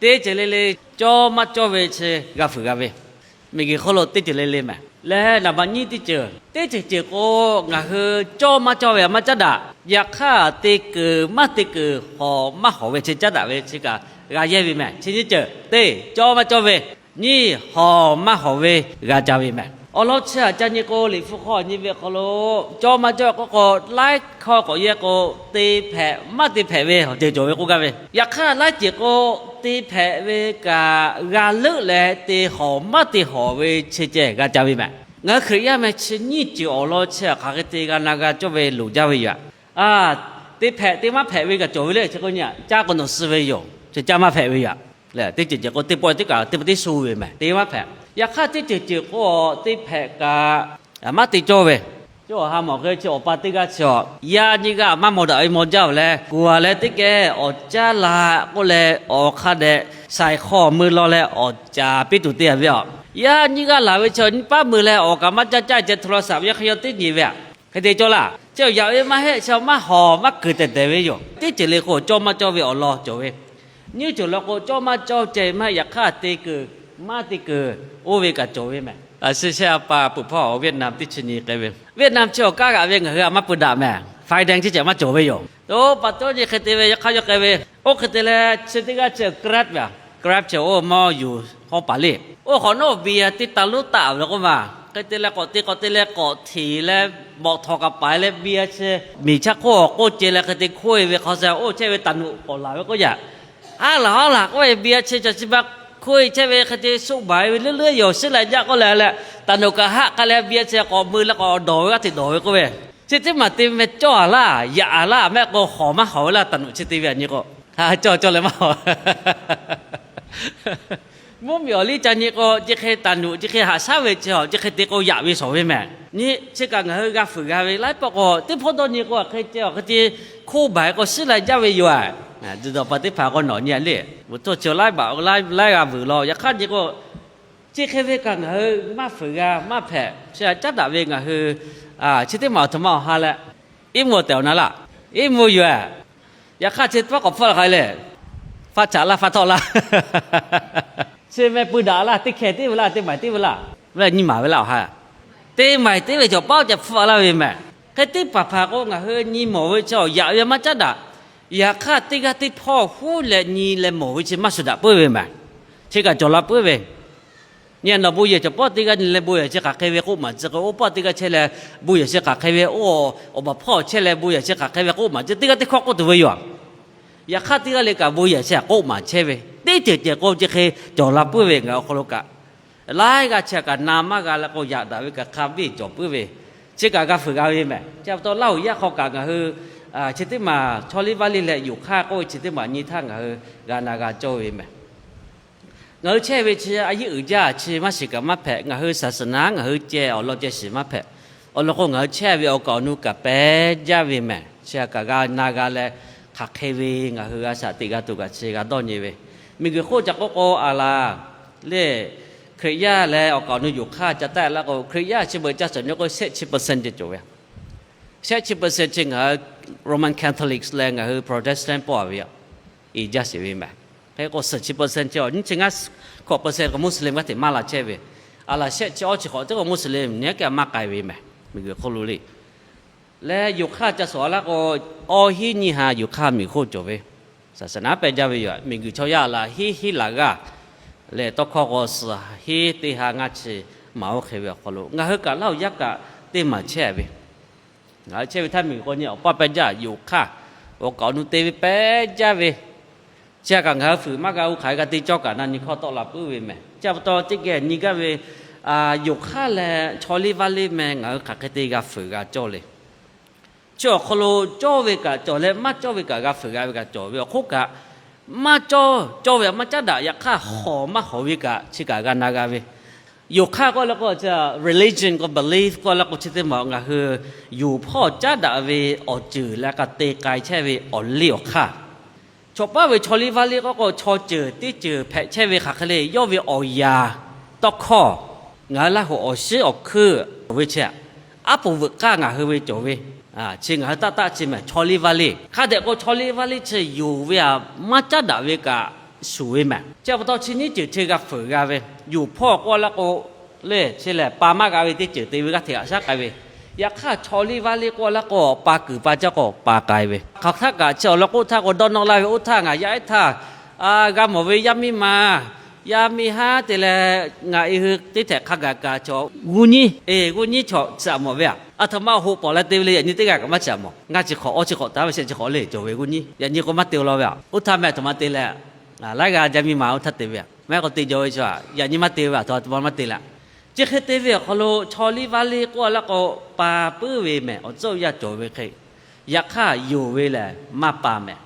Teˇ ceuˬ le le cawˇ maˇ cawˇ ve chi g'a fuiˍ g'a ve, miˬguiˬ hk'oˆ lo teˇ ceuˬ le le mehˍ. Lehˬ naˍ baꞈ nyiˇ teˇ ceuˬ, teˇ ceuˬ ceuˬ k'o, ngaˬ hui cawˇ maˇ cawˇ ve a maˇ caˉ daꞈ. Yaꞈ hk'aˇ te kuiˬ maˇ te kuiˬ hawˍ maˇ hawˍ ve chi caˉ daꞈ ve chi kaꞈ g'a yehˇ ve mehˍ. Chi nyiˇ ceuˬ, teˇ cawˇ maˇ cawˇ ve, nyiˇ hawˍ maˇ hawˍ ve g'a ca ve mehˍ. Awˬ lawn chi aꞈ ca nyi k'o, Liꞈ hpu hk'aw nyi ve hk'aw lo cawˇ maˇ cawˇ k'oˆ k'o, laiˉ hkawˇ k'awꞈ yehˇ k'o, te hpehꞈ maˇ te hpehꞈ ve awˬ ceuˬ cawˬ ve k'oˆ gaˇ ve. Yaꞈ hk'aˇ laiˉ ceuˬ k'o, te hpehꞈ ve kaꞈ g'a leuˆ leh te hawˍ maˇ te hawˍ ve chi ceh g'a ca ve mehˍ. Ngaˬ hui Hkriꞈ yaˇ meh chi nyiˇ ceuˬ awˬ lawn chi hk'aˬ hk'e te g'a na g'a cawˇ ve loˍ jaˇ ve yoˬ. Te hpehꞈ te maˇ hpehꞈ ve kaꞈ cawˬ ve le. Chi k'o nyi aꞈ caˇ k'o nawˬ suh ve yoˬ. Chi caˇ maˇ hpehꞈ ve yoˬ. Teˇ ceuˬ ceuˬ k'o teˇ pawˆ teˇ kaꞈ teˇ pawˆ teˇ shu ve mehˍ, te maˇ hpehꞈ. Yaꞈ hk'aˇ teˇ ceuˬ ceuˬ k'o, te hpehꞈ kaꞈ maˇ te cawˇ ve. Cawˇ awˬ ha mawˬ hk'e chi awˬ pa teˇ g'aˇ chi awˬ yaˇ nyiˇ g'aˇ maˇ maw daꞈ ve maw jaˇ awˬ leh, kuˬ a leh teˇ geh awˬ caˇ la k'oˆ leh awˬ hk'a dehꞈ shaiˍ hk'aw mui law leh awˬ caˍ piˇ tuˬ te a ve aꞈ. Yaˇ nyiˇ g'aˇ laˬ ve chi awˬ nyi paˉ mui leh awˬ kaꞈ maˇ caˇ caˇ ceh hto la saꞈ ve yaˇ hk'e yaw teˇ nyi ve aꞈ. Hk'e te cawˇ laˇ. Chi awˬ yaꞈ ve maˇ heˆ, chi maˇ hawˍ maˇ kuiˬ tehˬ tehˬ ve yoˬ. Teˇ ceuˬ le k'o cawˇ maˇ cawˇ ve awˬ lawn cawˬ ve. Nyiˇ ceuˬ law k'o cawˇ maˇ cawˇ ceh maˇ heˆ, yaꞈ hk'aˇ te kuiˬ maˇ te kuiˬ oˇ ve kaꞈ cawˬ ve mehˍ. Aˬ shu shehˆ a pa peuˬ hpawˇ awˬ Vietnam teˇ chi nyi k'ai ve, Vietnam chi awˬ kaˇ g'aꞈ ve ngaˬ hui a maˇ pui daꞈ mehˍ. Fai dang chi ceh maˇ cawˬ ve yoˬ. Oˇ pa taw nyi hk'e te ve yaꞈ hk'aˇ yawˇ k'ai ve. Oˇ hk'e te leh chi teˇ g'aˇ chi Grab a, Grab chi oˇ mawˇ yuˬ hawˉ paˍ le. Oˇ hk'awꞈ nawˉ biˇ a teˇ taˇ lonˉ taˆ ve k'oˆ ma. Hk'e te leh k'awꞈ te k'awꞈ te leh k'awꞈ hteꞈ leh bawꞈ htawˍ kaꞈ paiˍ leh biˇ a chi, miˬ chaˇ hk'oˆ awˬ k'oˆ ce leh hk'e te hkoˇ e ve hk'aw sha oˇ chehˇ ve taˍ nuꞈ k'awꞈ laˬ ve k'oˆ yaꞈ. Aˉ laˬ aˉ laˬ k'oˆ e biˇ a chi ca chi ma hkoˇ e chehˇ ve hk'e te suˆ baˬ e ve leuˉ leuˉ yoˬ. Shiˉ leh jaˇ k'oˆ leh leh taˍ nuꞈ kaꞈ haˆ k'ai leh biˇ a chi k'awꞈ mui leh k'awꞈ dawˬ ve g'aˇ hteꞈ dawˬ ve k'oˆ ve. Chi teˇ maˬ te meh cawˇ a laˇ, yaꞈ a laˇ, mehˆ k'o hawˍ maˇ hawˍ ve laˇ, taˍ nuꞈ chi te ve aꞈ nyi k'o, ha cawˇ cawˇ leh maˇ hawˍ. Mvuhˇmiˬ awˬ liˇ ca nyi k'o, chi hk'e taˍ nuꞈ chi hk'e haꞈ shaˉ ve chi awˬ, chi hk'e te k'o yaꞈ ve shawˍ ve mehˍ. Nyi chi kaꞈ ngaˬ hui g'a fuiˍ g'a ve laiˉ pawˆ k'o, teˇ hpawˇ dawˇ nyi k'o hk'e ceh awˬ hk'e te hkoˇ baˬ k'o shiˉ leh jaˇ ve yoˬ a. Duˬ dawˬ pa teˇ hpaˍ k'o nawˬ nyi a le, bvuhˬ htoˇ chi laiˉ baꞈ laiˉ g'a vuiˬ law. Yaꞈ hk'aˇ nyi k'o, chi hk'e ve kaꞈ ngaˬ hui maˇ fuiˍ g'a maˇ hpehꞈ. Chi a caˉ daꞈ ve ngaˬ hui chi teˇ maˬ awˬ htoꞈ ma awˬ ha leh, iˉ mvuhˇ tehꞈ awˬ na laˇ, iˉ mvuhˇ yoˬ a. Yaꞈ hk'aˇ chi teˇ pawˆ k'awꞈ hpfuhˆ la hk'a leh, faˇ chaꞈ laˇ faˇ htawˆ laˇ. Chi meh pui daꞈ laˇ, teˇ hkeh tiˉ ve laˇ, teˇ maˬ tiˉ ve laˇ, ve nyi maˍ ve laˇ awˬ ha. Teˇ maˬ tiˉ ve cawˬ paˉ ca hpfuhˆ laˇ ve mehˍ. Hk'e teˇ hpaˍ hpaˍ k'o ngaˬ hui nyi mawˬ ve chi awˬ yaꞈ ve maˇ caˉ daꞈ. Yaꞈ hk'aˇ teˇ g'aˇ teˇ hpawˇ huˉ leh nyi leh mawˬ ve chi maˇ shuˍ daꞈ puiˉ ve mehˍ. Chi kaꞈ cawˬ la puiˉ ve. Nyi nawˬ bon yehˬ cawˬ pawˆ teˇ g'aˇ nyi leh bon yehˬ chi hk'aˬ hk'e ve k'oˆ maˍ tcuh k'o, oˇ pawˆ teˇ g'aˇ chehˇ leh bon yehˬ chi hk'aˬ hk'e ve, oˇ awˬ baˬ hpawˇ chehˇ leh bon yehˬ chi hk'aˬ hk'e ve k'oˆ maˍ tcuh, teˇ g'aˇ teˇ hkawˇ k'oˆ tuˬ ve yoˬ. Yaꞈ hk'aˇ teˇ g'aˇ le kaꞈ bon yehˬ chi htaꞈ k'oˆ maˍ chehˇ ve, teˇ ceuˬ cehˬ k'o chi hk'e cawˬ la puiˉ ve ngaˬ hui awˬ hk'aw lo kaꞈ. Laiˉ g'aˇ chi kaꞈ na maˇ g'a leh k'o yaꞈ daꞈ ve kaꞈ hk'a biˇ cawˬ puiˉ ve, chi kaꞈ g'a fuiˍ g'a ve mehˍ. Chi pa taw Laˇ huˍ yaˇ hk'aw kaꞈ ngaˬ hui chi teˇ maˬ chaw liˇ vaˇ liˇ leh yoˬ hk'aˇ k'oˆ ve chi teˇ maˬ nyi htaˇ ngaˬ hui g'a na g'a cawˇ ve mehˍ. Ngaˬ hui chehˇ ve chi a yeˇ uiˍ jaˇ chi maˇ shiˍ kaꞈ maˇ hpehꞈ. Ngaˬ hui saˍsaˍnaˍ ngaˬ hui ceh awˬ lawn ceh shiˍ maˇ hpehꞈ. Awˬ lawn k'o ngaˬ hui chehˇ ve awˬ kaˍ awˬ nu kaꞈ pehˬ jaˇ ve mehˍ. Chi kaꞈ g'a na g'a leh hk'aˬ hk'e ve ngaˬ hui g'a shaꞈ teꞈ g'a tuˬ kaꞈ chi g'a dawˇ nyi ve, miˬguiˬ hk'oˆ ca k'oˆ k'o a laˬ le, Hkriꞈ yaˇ leh awˬ kaˍ awˬ nu yoˬ hk'aˇ ca taˆ laˇ k'o, Hkriꞈ yaˇ chi beuꞈ ca suhˍ nyi k'o shehˆ chi percent ceh cawˬ ve. Shehˆ chi percent chi ngaˬ hui Roman Catholics leh ngaˬ hui Protestant pawˆ a ve yoˬ. Iˍ jaˇ sheˍ ve mehˍ. Hk'e k'o suhˍ chi percent chi awˬ nyi chi ngaˇ hkawꞈ percent k'o Muslim g'aˇ hteꞈ maˇ la chehˇ ve. A laˬ shehˆ chi awˇ chi hk'awꞈ teˇ k'o Muslim nyi a kaꞈ maˇ k'ai ve mehˍ. Miˬguiˬ hk'oˆ lo le. Leh yoˬ hk'aˇ ca suhˍ a laˇ k'o, awˇ hiˉ nyiˇ ha yoˬ hk'aˇ miˬ hk'oˆ cawˬ ve. Saˍsaˍnaˍ pehˬ jaˇ ve yoˬ. Miˬguiˬ chaw yaˇ a laˬ hiˉ hiˉ laˬ g'aˇ leh tawˇ hkawˇ k'o suhˍ hiˉ teˇ ha ngaˇ chi maˍ oˇ hk'e ve awˬ hk'aw lo ngaˬ hui kaꞈ Laˇ huˍ yaˇ kaꞈ teˇ maˬ chehˇ ve. Ngaˬ hui chehˇ ve htaˇ miˬguiˬ k'o nyi awˬ paˇ pehˬ jaˇ yoˬ hk'aˇ, awˬ kaˍ awˬ nu te ve pehˬ jaˇ ve. Chi a kaꞈ ngaˬ hui fuiˍ maˇ g'a, oˇ hk'aˬ hk'e g'a te cawˇ kaꞈ na nyi hkawˇ tawˆ la puiˉ ve mehˍ. Chi pa taw teˇ geh nyi gaˇ ve, yoˬ hk'aˇ leh chaw liˇ vaˇ liˇ meh ngaˬ hui hk'aˬ hk'e te g'a fuiˍ g'a cawˇ le. Chi awˬ hk'aw lo cawˇ ve kaꞈ cawˬ leh maˇ cawˇ ve kaꞈ g'a fuiˍ g'a ve kaꞈ cawˬ ve awˬ hk'oˆ kaꞈ, maˇ cawˇ cawˇ ve maˇ caˉ daꞈ, yaꞈ hk'aˇ hawˍ maˇ hawˍ ve kaꞈ chi kaꞈ g'a na g'a ve. Yoˬ hk'aˇ k'oˆ leh k'o, religion k'o belief k'oˆ leh k'o chi teˇ maˬ ngaˬ hui yoˬ hpawˇ caˉ daꞈ ve awˬ ceuˬ leh k'a te k'ai chehˇ ve awˬ liˇ awˬ hk'aˇ. Chaw paˉ ve chaw liˇ vaˇ liˇ k'oˆ k'o chaw ceuˬ teˇ ceuˬ hpehꞈ chehˇ ve hk'aˬ hk'e le, yawˇ ve awˬ yaˍ tawˇ hkawˇ, ngaˬ hui Laˇ huˍ awˬ shinˉ awˬ hkuiˇ cawˬ ve chi, aˉ poꞈ veuꞈ k'aˇ ngaˬ hui ve cawˬ ve, chi ngaˬ hui taˆ taˆ chi mehˍ chaw liˇ vaˇ liˇ. Hk'a dehꞈ k'o chaw liˇ vaˇ liˇ chi yoˬ ve a maˇ caˉ daꞈ ve kaꞈ shuˍ ve mehˍ. Chi pa taw chi nyiˇ ceuˬ chi g'a fuiˍ g'a ve, yuˬ hpawˇ k'oˆ laˇ k'o, le chi lehˬ pa maˇ g'a ve teˇ ceuˬ te ve g'aˇ hteꞈ haꞈ shaˉ k'ai ve. Yaꞈ hk'aˇ chaw liˇ vaˇ liˇ k'oˆ laˇ k'o, pa kuiˬ pa caˇ k'o pa k'ai ve. Hk'aˬ htaˇ kaꞈ chi awˬ lawn k'oˆ htaˇ k'o, dawˇ nawˇ laˇ ve oˇ htaˇ ngaˬ yaˇ ehˉ htaˇ g'a mawˬ ve yaˇ miˇ ma, yaˇ miˇ haˉ te leh ngaˬ e hui teˇ htehꞈ hk'a gaˬ kaꞈ chaw g'uˇ nyiˇ, g'uˇ nyiˇ chaw tcuh mawˬ ve aꞈ. Aˬ htoꞈ ma hoꞈ pawˍ leh te ve le, yaꞈ nyi teˇ g'aˇ kaꞈ maˇ tcuh mawˬ. Ngaˇ chi hk'awꞈ awˇ chi hk'awꞈ taˍ ve shehˆ chi hk'awꞈ le cawˬ ve g'uˇ nyiˇ, yaꞈ nyi k'o maˇ te law ve aꞈ. Oˇ htaˇ meh aˬ htoꞈ ma te leh, laiˉ g'aˇ yaˇ miˇ ma oˇ htaˇ te ve aꞈ. Maˇ heˆ k'o te jaw ve chaw aꞈ, yaꞈ nyi maˇ te ve aˬ htoꞈ ma maˇ te leh. Chi hk'e te ve awˬ hk'aw lo chaw liˇ vaˇ liˇ k'oˆ laˇ k'o, pa puiˉ ve mehˍ, awˬ tcuhˉ awˬ yanˇ cawˬ ve hk'e. Yaꞈ hk'aˇ yonˍ ve lehˬ maˇ pa mehˍ.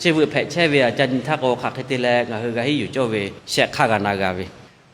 Chi veuꞈ hpehꞈ chehˇ ve aꞈ ca nyi htaˇ k'o, hk'aˬ hk'e te leh ngaˬ hui g'a henˇ yuˬ cawˇ ve shehˆ hk'aˇ g'a na g'a ve.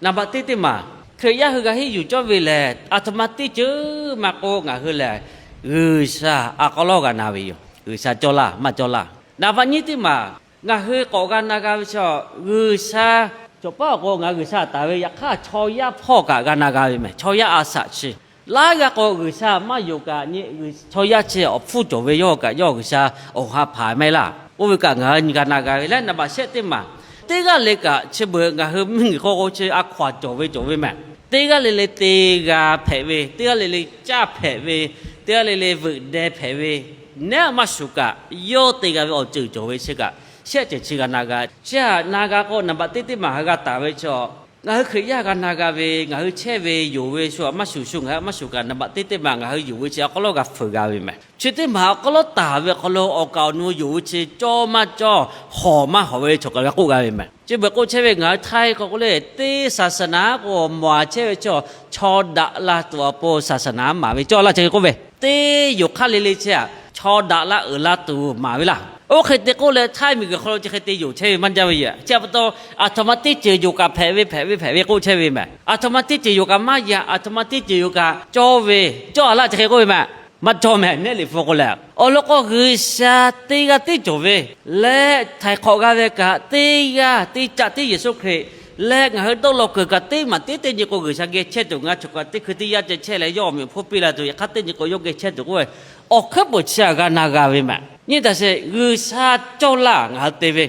Naˍ baꞈ teˇ teˇ maˬ, Hkriꞈ yaˇ hui g'a henˇ yuˬ cawˇ ve lehˬ, aˬ htoꞈ ma teˇ ceuˬ maˇ k'oˆ ngaˬ hui lehˬ G'uiˬsha aꞈ k'aw lawˉ g'a na ve yoˬ. G'uiˬsha cawˇ laˇ maˇ cawˇ laˇ. Naˍ baꞈ nyiˇ teˇ maˬ, ngaˬ hui k'awꞈ g'a na g'a ve chaw, G'uiˬsha cawˬ paˉ awˬ k'o ngaˬ hui G'uiˬsha taˍ ve, yaꞈ hk'aˇ chaw yaˇ hpawˇ kaꞈ g'a na g'a ve mehˍ. Chaw yaˇ a shaꞈ chi laiˉ g'aˇ k'o G'uiˬsha maˇ yonˍ kaꞈ nyi, chaw yaˇ chi awˬ hpfuhˇ cawˬ ve yawˇ kaꞈ yawˇ G'uiˬsha awˬ ha hpanˍ mehˍ laˇ. Oˇ ve kaꞈ ngaˬ hui nyi g'a na g'a ve leh, naˍ baꞈ shehˆ teˇ maˬ, teˇ g'aˇ le kaꞈ chi beuꞈ ngaˬ hui mvuhˇ miˬ hk'oˆ k'o chi a hkaw a cawˬ ve cawˬ ve mehˍ. Teˇ g'aˇ le le te g'a hpehꞈ ve, teˇ g'aˇ le le caˇ hpehꞈ ve, teˇ g'aˇ le le veuꞈ deh hpehꞈ ve, neˉ maˇ shuˍ kaꞈ yawˇ te g'a ve awˬ ceuˬ cawˬ ve chi kaꞈ shehˆ ceuˬ chi g'a na g'a. Chi htaꞈ na g'a k'o, naˍ baꞈ teˇ teˇ maˬ ha g'a taˍ ve chaw, ngaˬ hui Hkriꞈ yaˇ g'a na g'a ve, ngaˬ hui chehˇ ve yonˍ ve shu maˇ shuˍ shu ngaˬ hui maˇ shuˍ kaꞈ, naˍ baꞈ teˇ teˇ maˬ ngaˬ hui yonˍ ve chi awˬ hk'aw lo g'a fuiˍ g'a ve mehˍ. Chi teˇ maˬ awˬ hk'aw lo taˍ ve awˬ hk'aw lo awˬ kaˍ awˬ nu yonˍ ve chi cawˇ maˇ cawˇ, hawˍ maˇ hawˍ ve chaw kaꞈ g'a k'oˆ g'a ve mehˍ. Chi beuꞈ k'oˆ chehˇ ve ngaˬ hui htaiˇ hk'aw k'oˆ le, teˇ saˍsaˍnaˍ k'o maw a chehˇ ve chaw, chaw daꞈ la tuˬ awˬ pon saˍsaˍnaˍ maˍ ve cawˇ laˇ chi hk'e k'oˆ ve. Teˇ yonˍ hk'aˇ le le chi aꞈ, chaw daꞈ la uiˍ la tuˬ maˍ ve laˇ. Oˇ hk'e te k'oˆ leh htaiˇ miˬguiˬ hk'aw lo chi hk'e te yonˍ chehˇ ve maˇ jaˇ ve yoˬ. Chi pa taw, aˬ htoꞈ ma teˇ ceuˬ yonˍ kaꞈ hpehꞈ ve hpehꞈ ve hpehꞈ ve k'oˆ chehˇ ve mehˍ. Aˬ htoꞈ ma teˇ ceuˬ yonˍ kaꞈ maˇ yaꞈ, aˬ htoꞈ ma teˇ ceuˬ yonˍ kaꞈ cawˇ ve, cawˇ a laˇ chi hk'e k'oˆ ve mehˍ. Maˇ cawˇ mehˍ, neˉ liꞈ hpu k'o leh. Awˬ lawn k'o G'uiˬsha teˇ g'aˇ tiˉ cawˬ ve leh, htaiˍ hk'awꞈ g'a ve kaꞈ teˇ g'aˇ teˇ caˆ tiˉ Yeˍsuˆ Hkriꞈ leh, ngaˬ hui dawˇ law kuiˬ kaꞈ teˇ maˬ teˇ teˇ nyi k'o G'uiˬsha geh chehˇ tuˬ ngaˬ hui chaw kaꞈ teˇ hkui teˇ yanˇ ceh chehˇ leh yawˇ awˬ meꞈ awˬ hponˇ piˇ la tuˬ, yaꞈ hk'aˇ teˇ nyi k'o yawˇ geh chehˇ tuˬ k'oˆ ve, awˬ hkuiˉ puiˍ chi aꞈ g'a na g'a ve mehˍ. Nyi taˍ sheˍ, G'uiˬsha cawˇ laˇ ngaˬ hui te ve,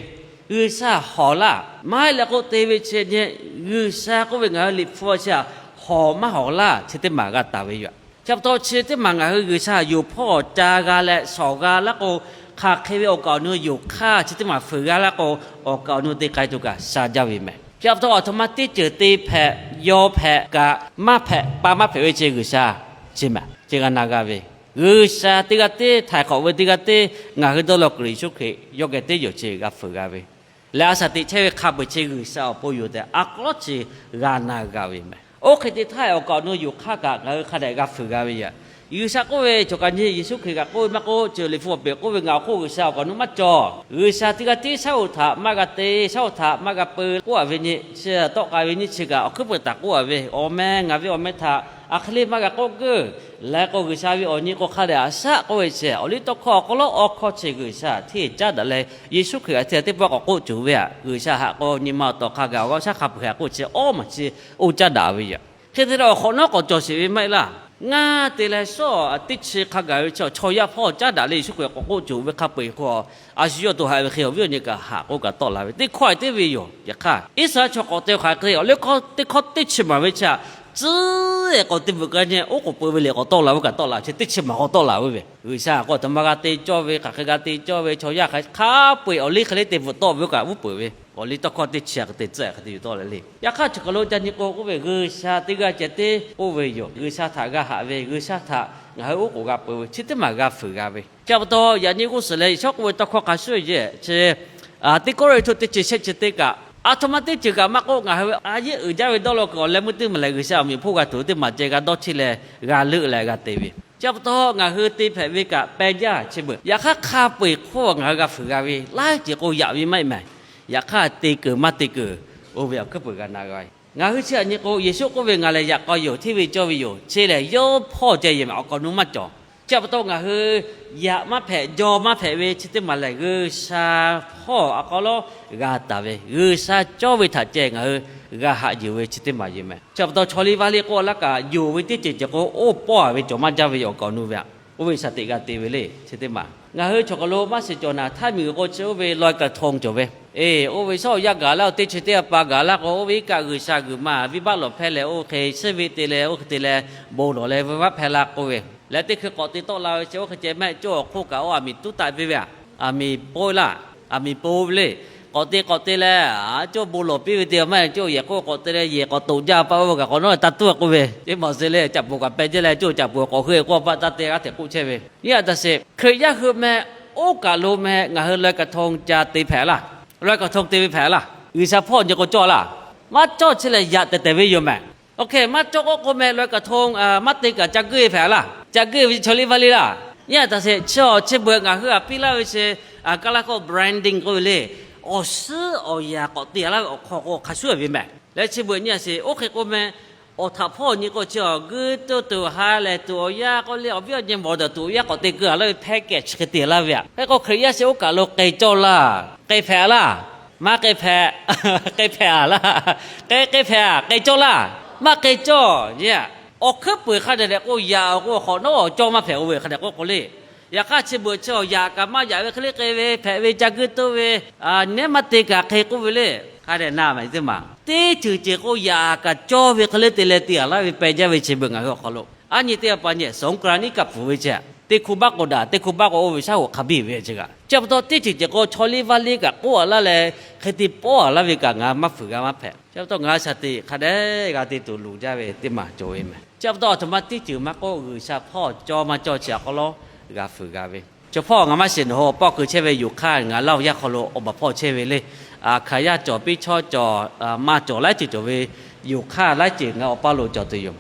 G'uiˬsha hawˍ laˇ maˇ heˆ leh k'oˆ te ve chi nyi, G'uiˬsha k'oˆ ve ngaˬ hui liꞈ hpu chi aꞈ hawˍ maˇ hawˍ laˇ chi teˇ maˬ g'a taˍ ve yoˬ. Chi pa taw chi teˇ maˬ ngaˬ hui G'uiˬsha yonˍ hpawˇ ca g'a leh shawˍ g'a laˇ k'o, hk'aˬ hk'e ve awˬ kaˍ awˬ nu yonˍ hk'aˇ chi teˇ maˬ fuiˍ g'a laˇ k'o, awˬ kaˍ awˬ nu te k'ai tuˬ kaꞈ sha jaˇ ve mehˍ. Chi pa taw aˬ htoꞈ ma teˇ ceuˬ te hpehꞈ, yaw hpehꞈ kaꞈ maˇ hpehꞈ, pa maˇ hpehꞈ ve chi G'uiˬsha chi mehˍ, chi g'a na g'a ve. G'uiˬsha teˇ g'aˇ tiˉ, htaiˍ hk'awꞈ ve teˇ g'aˇ tiˉ, ngaˬ hui dawˇ law kuiˬ Yeˍsuˆ Hkriꞈ yawˇ geh teˇ yonˍ chi g'a fuiˍ g'a ve leh, a shaˍ teꞈ chehˇ ve hk'a peu-eˬ chi G'uiˬsha awˬ pon yoˬ tehꞈ a k'aw lawˉ chi g'a na g'a ve mehˍ. Oˇ hk'e te htaˇ awˬ kaˍ awˬ nu yonˍ hk'aˇ kaꞈ ngaˬ hui hk'a dehꞈ g'a fuiˍ g'a ve yoˬ. G'uiˬsha k'oˆ ve, choˬ kaꞈ nyi Yeˍsuˆ Hkriꞈ kaꞈ k'oˆ ve maˇ k'oˆ, ceuˬ liꞈ hpu awˬ pehˍ k'oˆ ve, ngaˬ awˬ hk'oˆ G'uiˬsha awˬ kaˍ awˬ nu maˇ cawˬ. G'uiˬsha teˇ g'aˇ tiˉ shaˉ hoꞈ htaꞈ maˇ g'a te, shaˉ hoꞈ htaꞈ maˇ g'a peu k'oˆ a ve nyi chi, tawˆ k'ai ve nyi chi kaꞈ awˬ hkuiˉ puiˍ taˍ k'oˆ a ve, awˬ meh ngaˬ ve awˬ meh htaꞈ a hk'e le maˇ g'a k'oˆ keuˆ. Leh k'o G'uiˬsha ve awˬ nyi k'o hk'a dehꞈ a shaˆ k'oˆ ve chi, awˬliˇtawˇhkawˇ awˬ hk'aw lo awˬ hkawˇ chi G'uiˬsha hteˇ caˉ daꞈ leh, Yeˍsuˆ Hkriꞈ htaꞈ teˇ pawˆ k'awꞈ k'oˆ cawˬ ve aꞈ, G'uiˬsha haꞈ k'o nyi ma awˬ tawˍ hk'a gaˬ awˬ g'aˇ shaˉ hk'a peu-eˬ k'oˆ chi awˉ maˬ chi oˇ caˉ daꞈ ve yoˬ. Hk'e te leh awˬ hk'awꞈ nawˉ k'awꞈ cawˬ sheˍ ve maˇ heˆ laˇ. Ngaˇ te leh shawˉ teˇ chi hk'a gaˬ ve chaw, chaw yaˇ hpawˇ caˉ daꞈ leh Yeˍsuˆ Hkriꞈ k'awꞈ k'oˆ cawˬ ve hk'a peu-eˬ k'o, a shu yawˇ to haꞈ ve hk'e awˬ viˉ awˬ nyi kaꞈ haꞈ k'oˆ kaꞈ tawˆ la ve, teˇ hkawˇ teˇ ve yoˬ. Yaꞈ hk'aˇ Iˉsaˍreˍlaˆ chaw k'awꞈ te hk'aˬ hk'e le, awˬ liˇ hkawˇ teˇ hkawˇ teˇ chi maˍ ve chi aꞈ, tcuhˉ k'awꞈ te bvuhꞈ k'ai nyi, oˉ k'oˍ peuˬ ve lehˬ k'awꞈ tawˆ la ve kaꞈ tawˆ la, chi teˇ chi maˍ k'awꞈ tawˆ la ve ve. G'uiˬsha k'o aˬ htoꞈ ma g'a te cawˇ ve, hk'aˬ hk'e g'a te cawˇ ve, chaw yaˇ hk'a hk'a peu-eˬ awˬ liˇ hk'e le te bvuhꞈ tawˆ ve kaꞈ uˉ peunˍ ve, awˬ liˇ tawˇ hkawˇ teˇ chi aꞈ hk'e te tcuhˉ hk'e te yuˬ tawˆ leh le. Yaꞈ hk'aˇ chi hk'aw lo ca nyi k'o k'oˆ ve, G'uiˬsha teˇ g'aˇ ceh tiˉ k'oˆ ve yoˬ. G'uiˬsha htaꞈ g'a haꞈ ve, G'uiˬsha htaꞈ ngaˬ hui oˉ k'oˍ g'a peu ve, chi teˇ maˬ g'a fuiˍ g'a ve. Chi pa taw yaꞈ nyi g'uˇ suhˍ leh Yeˍsuˆ k'oˆ ve tawˇ hkawˇ hk'a shuˍ yeˬ chi, teˇ kawˇrenˍhtuˆ teˇ chi shehˆ chi teˇ kaꞈ, aˬ htoꞈ ma teˇ ceuˬ kaꞈ maˇ k'oˆ, ngaˬ hui a yeˉ uiˍ jaˇ ve dawˇ law kuiˬ awˬ leh meuˇ teˇ maˬ lehˬ, G'uiˬsha awˬ meꞈ awˬ hponˇ g'a tuˬ teˇ maˬ ceh g'a dawˇ cheˇ leh, g'a leuˆ leh g'a te ve. Chi pa taw ngaˬ hui te hpehꞈ ve kaꞈ peh jaˇ chi beuꞈ, yaꞈ hk'aˇ hk'a peu-eˬ hk'oˆ ngaˬ hui g'a fuiˍ g'a ve, laiˉ ceuˬ k'o yaꞈ ve maˇ heˆ mehˍ. Yaꞈ hk'aˇ te kuiˬ maˇ te kuiˬ, oˇ ve awˬ hkuiˉ puiˍ g'a na g'a ve. Ngaˬ hui chi aꞈ nyi k'o, Yeˍsuˆ k'oˆ ve, Ngaˬ lehˬ yaꞈ k'aw yoˬ, hteˇ ve cawˇ ve yoˬ. Chi lehˬ yawˇ hpawˇ ceh yeˬ mehˍ, awˬ kaˍ awˬ nu maˇ cawˬ. Chi pa taw ngaˬ hui yaꞈ maˇ hpehꞈ, jaw maˇ hpehꞈ ve chi teˇ maˬ lehˬ, G'uiˬsha hpawˇ aꞈ k'aw lawˉ g'a taˍ ve, G'uiˬsha cawˇ ve htaꞈ ceh ngaˬ hui g'a haꞈ yuˬ ve chi teˇ maˬ yeˬ mehˍ. Chi pa taw chaw liˇ vaˇ liˇ k'oˆ laˇ kaꞈ, yonˍ ve teˇ ceuˬ ceuˬ k'o, oˇ pawˆ a ve cawˬ maˇ jaˇ ve yoˬ, awˬ kaˍ awˬ nu ve aꞈ. Oˇ ve shaˍ teꞈ g'a te ve le chi teˇ maˬ. Ngaˬ hui chaw hk'aw lo maˇ shiˍ cawˬ naˍ, htaiˇ miˬguiˬ k'o chi oˇ ve ลอยกระทง cawˬ ve Eˬ, oˇ ve shaˉ awˬ yanˇ gaˬ laˇ, oˇ teˇ chi teˇ a pa gaˬ laˇ k'o, oˇ ve iˉ kaˆ G'uiˬsha g'uiˬ ma viˇ baˆ lawˬ hpehˇ leh, oˇ hk'e suhˉ ve te leh, oˇ hk'e te leh bon lawˬ leh ve maˇ hpehˇ la k'oˆ ve. Leh teˇ hkui k'awꞈ te tawˆ la ve chi, oˇ hk'e ceh maˇ heˆ, cawˇ awˬ hk'oˆ kaꞈ oˇ aˬ miˍ tuˉ taˆ piˇ ve aꞈ, aˬ miˍ pawˆ laˇ, aˬ miˍ pawˆ ve le. K'awꞈ te k'awꞈ te leh, cawˇ bon lawˬ piˇ ve te maˇ heˆ, cawˇ yehˬ k'oˆ k'awꞈ te leh yehˬ k'awꞈ toꞈ jaˇ pa oˇ ve kaꞈ k'awꞈ nawˉ taˇ tuˉ k'oˆ ve. Teˇ maˬ se le, caꞈ poˬ kaꞈ peh jehˇ leh cawˇ caꞈ poˬ k'awꞈ heuˆ k'oˆ pa taˇ te g'aˇ hteꞈ k'oˆ chehˇ ve. Nyi a taꞈ sheˍ, Hkriꞈ yaˇ hui meh oˇ kaˬ lo meh ngaˬ hui ลอยกระทง ca te hpehꞈ laˇ, ลอยกระทง te ve hpehꞈ laˇ, G'uiˬsha hpawˇ nyi k'o cawˇ laˇ. Maˇ cawˇ chi lehˬ yaꞈ tehˬ tehˬ ve yoˬ mehˬ. Oˇ hk'e maˇ cawˇ k'oˆ k'o meh ลอยกระทง maˇ te kaꞈ ca guˇ e hpehꞈ laˇ, ca guˇ e ve chaw liˇ vaˇ liˇ laˇ. Nyi a taꞈ sheˍ, chi awˬ chi beuꞈ ngaˬ hui aꞈ piˇ laˇ ve chi, kaˇ laˇ k'o branding k'oˆ ve le, awˬ suhˉ awˬ yaꞈ k'awꞈ te a laˇ ve awˬ hk'aw k'o hk'a shuˉ ve mehˬ. Leh chi beuꞈ nyi a sheˍ, oˇ hk'e k'o meh awˬ htaꞈ hpawˇ nyi k'o chi awˬ guˇ tuˇ tuˬ ha lehˬ tuˬ awˬ yanˇ k'oˆ le, awˬ viˉ awˬ nyi mawˬ daꞈ tuˬ awˬ yanˇ k'awꞈ te keu a laˇ ve แพ็กเกจ chi hk'e te a laˇ ve aꞈ. Hk'e k'o Hkriꞈ yaˇ sheˍ oˇ kaˬ lo k'ai cawˇ laˇ, k'ai hpehꞈ a laˇ, maˇ k'ai hpehꞈ, k'ai hpehꞈ a laˇ, k'ai k'ai hpehꞈ a, k'ai cawˇ laˇ, maˇ k'ai cawˇ. Awˬ hkuiˉ puiˍ hk'a dehꞈ dehꞈ k'o yaꞈ awˬ k'o awˬ hk'awꞈ nawˉ awˬ cawˇ maˇ hpehꞈ oˇ ve hk'a dehꞈ k'oˆ k'o le. Yaꞈ hk'aˇ chi beuꞈ chi awˬ yaꞈ kaꞈ maˇ yaꞈ ve hk'e le k'ai ve hpehꞈ ve ca guˇ tuˇ ve, nehˉ maˇ te kaꞈ hk'e k'oˆ ve le. Hk'a dehꞈ na maˬ teˇ maˬ teˇ ceuˬ ceuˬ k'o yaꞈ kaꞈ cawˇ ve hk'e le te leh te a laˇ ve peh jaˇ ve chi beuꞈ ngaˬ hui awˬ hk'aw lo. A nyi teˇ a pa nyi สงกรานต์ iˉ kaˆ pfuhˍ ve chi, teˇ hkuˇ baˆ k'o daꞈ, teˇ hkuˇ baˆ k'o oˇ ve shaˉ hoꞈ hk'a biˇ ve chi kaꞈ. Chi pa taw teˇ ceuˬ ceuˬ k'o chaw liˇ vaˇ liˇ kaꞈ k'oˆ a laˇ leh hk'e te pawˆ a laˇ ve kaꞈ ngaˬ maˇ fuiˍ g'a maˇ hpehꞈ. Chi pa taw ngaˬ hui shaˍ tiꞈ hk'a dehꞈ g'a te tuˬ luˬ jaˇ ve teˇ maˬ cawˬ ve mehˬ. Chi pa taw a htoꞈ ma teˇ ceuˬ maˇ k'oˆ G'uiˬsha hpawˇ cawˇ maˇ cawˇ chi a k'aw lawˉ g'a fuiˍ g'a ve. Chaw hpawˇ ngaˬ maˇ shiˍ nawˬ hui awˬ paˇ keu chehˇ ve yoˬ hk'aˇ ngaˬ laˇ awˬ yanˇ hk'aw lo awˬ baˬ hpawˇ chehˇ ve le. Hk'aˬ yaˇ cawˬ piˇ chaw cawˬ, maˇ cawˬ laiˉ ceuˬ cawˬ ve yoˬ hk'aˇ laiˉ ceuˬ ngaˬ awˬ paˇ lo cawˬ tuˬ yoˬ.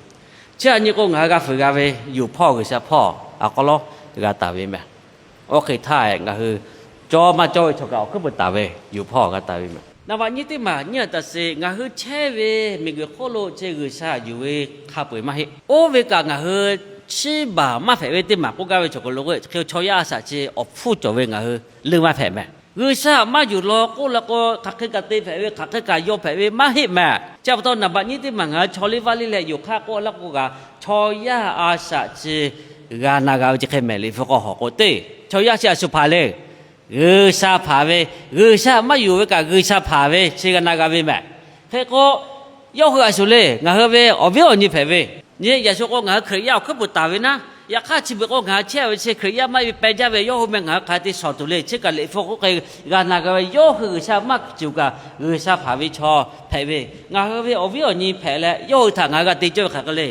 Chi a nyi k'o ngaˬ hui g'a fuiˍ g'a ve yoˬ hpawˇ G'uiˬsha hpawˇ a k'aw lawˉ g'a taˍ ve mehˬ. Oˇ hk'e htaˇ ngaˬ hui cawˇ maˇ cawˇ ve chaw kaꞈ awˬ hkuiˉ puiˍ taˍ ve yoˬ hpawˇ g'a taˍ ve mehˬ. Naˍ baꞈ nyi teˇ maˬ nyi a taꞈ sheˍ, ngaˬ hui chehˇ ve miˬguiˬ hk'oˆ lo chi G'uiˬsha yuˬ ve hk'a peu-eˬ maˇ heˆ. Oˇ ve kaꞈ ngaˬ hui chiˇ baˬ maˇ hpehꞈ ve teˇ maˬ k'oˆ gaˇ ve chaw k'o lo k'o, hk'e chaw yaˇ a shaꞈ chi awˬ hpfuhˇ cawˬ ve ngaˬ hui leuˇ maˇ hpehꞈ mehˬ. G'uiˬsha maˇ yuˬ law k'oˆ la k'o hk'aˬ hk'e kaꞈ te hpehꞈ ve, hk'aˬ hk'e kaꞈ yaw hpehꞈ ve maˇ heˆ mehˬ. Chi pa taw naˍ baꞈ nyi teˇ maˬ ngaˬ hui chaw liˇ vaˇ liˇ leh yoˬ hk'aˇ k'oˆ laˇ k'o kaꞈ chaw yaˇ a shaꞈ chi g'a na g'a ve chi hk'e mehˬ. Liꞈ hpu k'aw hawˬ k'o teˇ chaw yaˇ chi a shu hpaˍ le, G'uiˬsha hpaˍ ve, G'uiˬsha maˇ yonˍ ve kaꞈ G'uiˬsha hpaˍ ve chi g'a na g'a ve mehˬ. Hk'e k'o, yawˇ hui a shu le ngaˬ hui ve awˬ viˉ awˬ nyi hpehꞈ ve, nyi yaꞈ shu k'o ngaˬ hui Hkriꞈ yaˇ awˬ hkuiˉ puiˍ taˍ ve naˉ, yaꞈ hk'aˇ chi beuꞈ k'o ngaˬ hui chehˇ ve chi Hkriꞈ yaˇ maˇ heˆ ve peh jaˇ ve yawˇ hui meh ngaˬ hui hk'aˬ hk'e te shawˍ tuˬ le. Chi kaꞈ Liꞈ hpu k'oˆ hk'e g'a na g'a ve, yawˇ hui G'uiˬsha maˇ cuˬ kaꞈ G'uiˬsha hpaˍ ve chaw hpehꞈ ve, ngaˬ hui ve awˬ viˉ awˬ nyi hpehꞈ leh yawˇ hui htaꞈ ngaˬ hui g'a te cawˇ ve hk'aˬ hk'e le,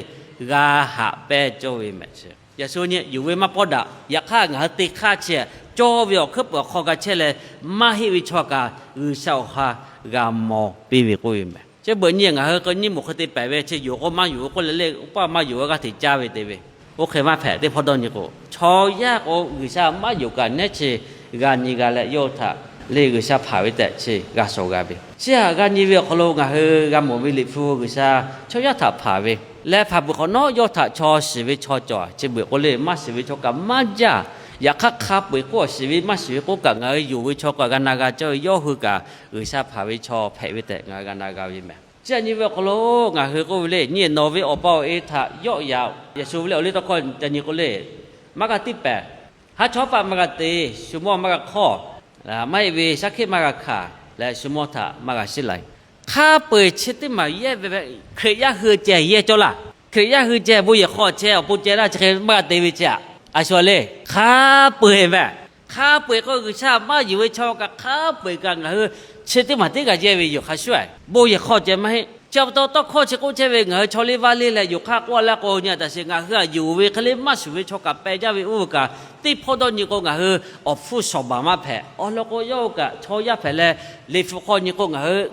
g'a haꞈ pehnˇ cawˇ ve mehˬ chi. Yaꞈ shu nyi yuˬ ve maˇ pawˆ daꞈ. Yaꞈ hk'aˇ ngaˬ hui te hk'aˇ chi cawˇ ve awˬ hkuiˉ puiˍ awˬ hk'aw g'a chehˇ leh, maˇ heˆ ve chaw kaꞈ G'uiˬsha awˬ ha g'a maw piˇ ve k'oˆ ve mehˬ. Chi beuꞈ nyi ngaˬ hui k'o nyiˇ moˍ hk'e te pehˍ ve chi yoˬ k'o maˇ yoˬ ve k'oˆ leh le, oˇ paˇ maˇ yoˬ ve g'aˇ hteꞈ caˇ ve te ve. Oˇ hk'e maˇ hpehꞈ teˇ hpawˇ dawˇ nyi k'o, chaw yaˇ k'o G'uiˬsha maˇ yonˍ kaꞈ nehˉ chi g'a nyi g'a leh yawˇ htaꞈ le G'uiˬsha hpaˍ ve tehꞈ chi g'a shawˍ g'a ve. Chi htaꞈ g'a nyi ve awˬ hk'aw lo ngaˬ hui g'a mawˬ ve Liꞈ hpu G'uiˬsha chaw yaˇ htaꞈ hpaˍ ve leh hpaˍ peuˬ hk'awꞈ nawˉ yawˇ htaꞈ chaw shiˍ ve chaw cawˬ. Chi beuꞈ k'o le maˇ shiˍ ve chaw kaꞈ maˇ jaˇ. Yaꞈ hk'aˇ hk'a peu-eˬ k'oˆ shiˍ ve maˇ shiˍ ve k'oˆ kaꞈ ngaˬ hui yonˍ ve chaw kaꞈ g'a na g'a cawˇ ve, yawˇ hui kaꞈ G'uiˬsha hpaˍ ve chaw hpehꞈ ve tehꞈ ngaˬ hui g'a na g'a ve mehˬ. Chi a nyi ve awˬ hk'aw lo ngaˬ hui k'oˆ ve le, nyi nawˬ ve awˬ pa awˬ e htaꞈ yawˆ yaꞈ yaꞈ shu ve le awˬ liˇ tawˇ hkawˇ ca nyi k'o le, maˇ g'a tiˇ pehˍ. Haˉ chawˇ paˆ maˇ g'a te, shu mawˇ maˇ g'a hk'awˇ, maˇ heˆ ve shaˉ hkiˆ maˇ g'a hkanˍ leh shu mawˇ htaꞈ maˇ g'a shiˉ lai. Hk'a peu-eˬ chi teˇ maˬ yehˇ ve Hkriꞈ yaˇ hui ceh yehˇ cawˇ laˇ. Hkriꞈ yaˇ hui ceh bon yehˬ hk'aw ceh awˬ pon ceh laˇ chi hk'e maˇ g'a te ve chi aꞈ. A shu le hk'a peu-eˬ mehˬ. Hk'a peu-eˬ k'o G'uiˬsha maˇ yonˍ ve chaw kaꞈ hk'a peu-eˬ kaꞈ ngaˬ hui chi teˇ maˬ teˇ g'a yehˇ ve yoˬ hk'a shuˍ. Bon yehˬ hk'aw ceh maˇ heˆ. Chi pa taw tawˇ hkawˇ chi k'oˆ chehˇ ve ngaˬ hui chaw liˇ vaˇ liˇ leh yoˬ hk'aˇ k'oˆ a laˇ k'o nyi a taꞈ sheˍ, ngaˬ hui aꞈ yonˍ ve hk'e le maˇ shuˍ ve chaw kaꞈ peh jaˇ ve oˇ ve kaꞈ teˇ hpawˇ dawˇ nyi k'o ngaˬ hui awˬ hpfuhˇ shawˍ baˬ maˇ hpehꞈ. Awˬ lawn k'o yawˇ hui kaꞈ chaw yaˇ hpehꞈ leh Liꞈ hpu hk'aw nyi k'o ngaˬ hui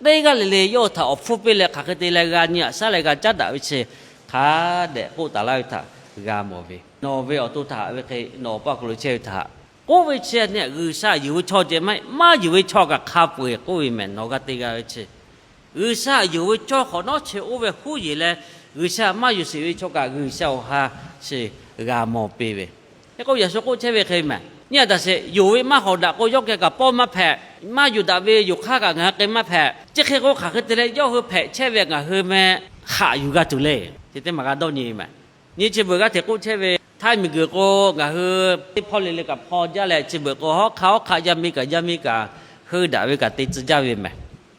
teˇ g'aˇ le le yawˇ hui htaꞈ awˬ hpfuhˇ piˇ leh hk'aˬ hk'e te leh g'a nyi aꞈ shaˉ leh g'a caˉ daꞈ ve chi hk'a dehꞈ k'oˆ taˍ laˇ ve htaꞈ g'a mawˬ ve. Nawˬ ve awˬ to htaꞈ ve hk'e nawˬ awˬ paˇ hk'aw lo chehˇ ve htaꞈ k'oˆ ve chi a nyi, G'uiˬsha yonˍ ve chaw ceh maˇ heˆ. Maˇ yonˍ ve chaw kaꞈ hk'a peu-eˬ k'oˆ ve mehˬ. Nawˬ g'a te g'a ve chi G'uiˬsha yonˍ ve chaw hk'awꞈ nawˉ chi oˇ ve huˉ yeˬ leh, G'uiˬsha maˇ yonˍ sheˍ ve chaw kaꞈ G'uiˬsha awˬ ha chi g'a mawˬ piˇ ve. Hk'e k'o yaꞈ shu k'oˆ chehˇ ve hk'e mehˬ. Nyi a taꞈ sheˍ, yonˍ ve maˇ hawˍ daꞈ k'o yawˇ geh kaꞈ pawˇ maˇ hpehꞈ. Maˇ yonˍ daꞈ ve yoˬ hk'aˇ kaꞈ ngaˬ hui k'ai maˇ hpehꞈ. Chi hk'e k'o hk'aˬ hk'e te leh yawˇ hui hpehꞈ chehˇ ve ngaˬ hui meh haꞈ yuˬ g'a tuˬ le. Chi teˇ maˬ g'a dawˇ nyi mehˬ. Nyi chi beuꞈ g'aˇ hteꞈ k'oˆ chehˇ ve, htaiˇ miˬguiˬ k'o ngaˬ hui teˇ hpawˇ le le kaꞈ hpaw jaˇ leh chi beuꞈ k'o hawˉ hk'aˇ hawˉ hk'aˇ yaˇ miˇ kaꞈ yaˇ miˇ kaꞈ heuˆ daꞈ ve kaꞈ te tcuh jaˇ ve mehˬ.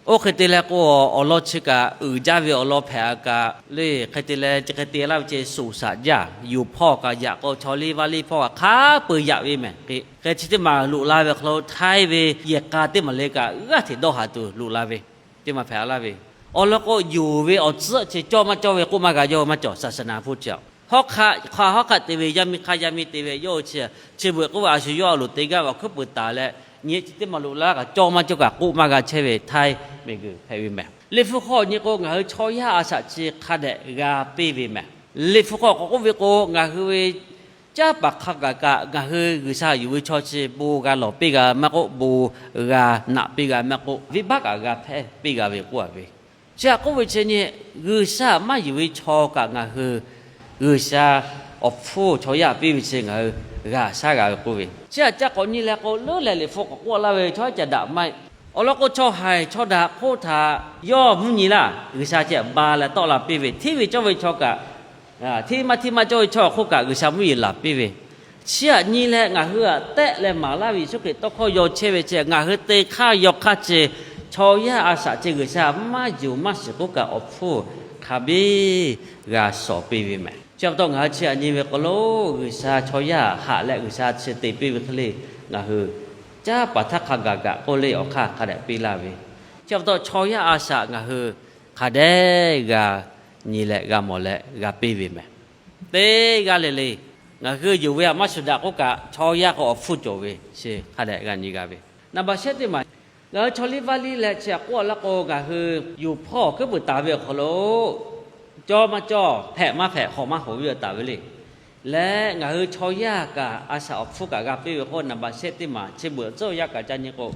Oˇ hk'e te leh k'o, awˬ lawn chi kaꞈ uiˍ jaˇ ve awˬ lawn hpehꞈ a kaꞈ le, hk'e te leh chi hk'e te laˇ ve chi suˍ shaꞈ jaˇ. Yonˍ hpawˇ kaꞈ yaꞈ k'o chaw liˇ vaˇ liˇ hpawˇ kaꞈ hk'a peu-eˬ yaꞈ ve mehˬ. Hk'e, hk'e chi teˇ maˬ loꞈ la ve awˬ hk'aw lo htaiˇ ve yehˬ k'a teˇ maˬ le kaꞈ g'aˇ hteꞈ dawˇ haˍ tuˬ loꞈ la ve teˇ maˬ hpehꞈ a laˇ ve. Awˬ lawn k'o, yonˍ ve awˬ tcuhˉ chi cawˇ maˇ cawˇ ve k'oˆ maˇ g'a, yawˇ maˇ cawˬ. Saˍsaˍnaˍ hpu chi hk'aw hk'aˆ, hk'aw hk'aˆ te ve yaˇ miˇ hk'aˇ yaˇ miˇ te ve yawˇ hui chi, chi beuꞈ k'oˆ ve a shu yawˇ a loˍ te gaˇ ve awˬ hkuiˉ puiˍ taˍ leh, nyi chi teˇ maˬ loꞈ la kaꞈ cawˇ maˇ cawˇ kaꞈ k'oˆ maˇ g'a chehˇ ve htaiˇ miˬguiˬ hpehꞈ ve mehˬ. Liꞈ hpu hk'aw nyi k'o, ngaˬ hui chaw yaˇ a shaꞈ chi hk'a dehꞈ g'a piˇ ve mehˬ. Liꞈ hpu hk'aw k'awꞈ k'oˆ ve k'o, ngaˬ hui ve caˉ paˍ hk'a gaˬ kaꞈ ngaˬ hui G'uiˬsha yuˬ ve chaw chi bon g'a lawˬ piˇ g'a maˇ k'oˆ, bon g'a naꞈ piˇ g'a maˇ k'oˆ, venˇbaˆ kaꞈ g'a hpehˇ piˇ g'a ve k'oˆ a ve. Chi htaꞈ k'oˆ ve chi nyi, G'uiˬsha maˇ yuˬ ve chaw kaꞈ ngaˬ hui G'uiˬsha awˬ hpfuhˇ chaw yaˇ piˇ ve chi ngaˬ hui g'a shaˉ g'a ve k'oˆ ve. Chi htaꞈ ca k'awꞈ nyi leh k'o, leuˉ leh Liꞈ hpu k'awꞈ k'oˆ laˇ ve chaw ca daꞈ maˇ heˆ. Awˬ lawn k'o, chaw haiˬ chaw daꞈ hk'oˆ htaꞈ yawˇ mvuhˇ nyi laˇ, G'uiˬsha chi ba leh tawˆ la piˇ ve, hteˇ ve cawˇ ve chaw kaꞈ, hteˇ maˇ hteˇ maˇ cawˇ ve chaw awˬ hk'oˆ kaꞈ G'uiˬsha mvuhˇ yeˬ laˬ piˇ ve. Chi htaꞈ nyi leh ngaˬ hui htaꞈ tehˆ leh maˍ laˇ ve Yeˍsuˆ Hkriꞈ tawˇ hkawˇ yaw chehˇ ve chi, ngaˬ hui te hk'aˇ yaw hk'aˇ chi, chaw yaˇ a shaꞈ chi G'uiˬsha maˇ yuˬ maˇ shiˍ k'oˆ kaꞈ awˬ hpfuhˇ hk'a biˇ g'a shawˍ piˇ ve mehˬ. Chi pa taw ngaˬ hui chi htaꞈ nyi ve k'o lo, G'uiˬsha chaw yaˇ haꞈ leh G'uiˬsha chi te piˇ ve hk'e le, ngaˬ hui caˉ paˍ htaˇ hk'a gaˬ kaꞈ k'oˆ le awˬ hk'aˇ hk'a dehꞈ piˇ laˇ ve. Chi pa taw chaw yaˇ a shaꞈ ngaˬ hui hk'a dehꞈ g'a nyi leh g'a mawˬ leh g'a piˇ ve mehˬ. Teˇ g'aˇ le le, ngaˬ hui yonˍ ve htaꞈ maˇ shuˍ daꞈ k'oˆ kaꞈ, chaw yaˇ k'o awˬ hpfuhˇ cawˬ ve chi hk'a dehꞈ g'a nyi g'a ve. Naˍ baˬ shehˉ teˇ maˬ, ngaˬ hui chaw liˇ vaˇ liˇ leh chi htaꞈ k'oˆ a laˇ k'o, ngaˬ hui yonˍ hpawˇ awˬ hkuiˉ puiˍ taˍ ve awˬ hk'aw lo cawˇ maˇ cawˇ, hpehꞈ maˇ hpehꞈ, hawꞈ maˇ hawꞈ ve awˬ taˍ ve le. Leh ngaˬ hui chaw yaˇ kaꞈ a shaꞈ awˬ hpfuhˇ kaꞈ g'a piˇ ve k'o, naˍ baˬ shehˉ teˇ maˬ chi beuꞈ tcuhˉ yaˇ kaꞈ ca nyi k'o,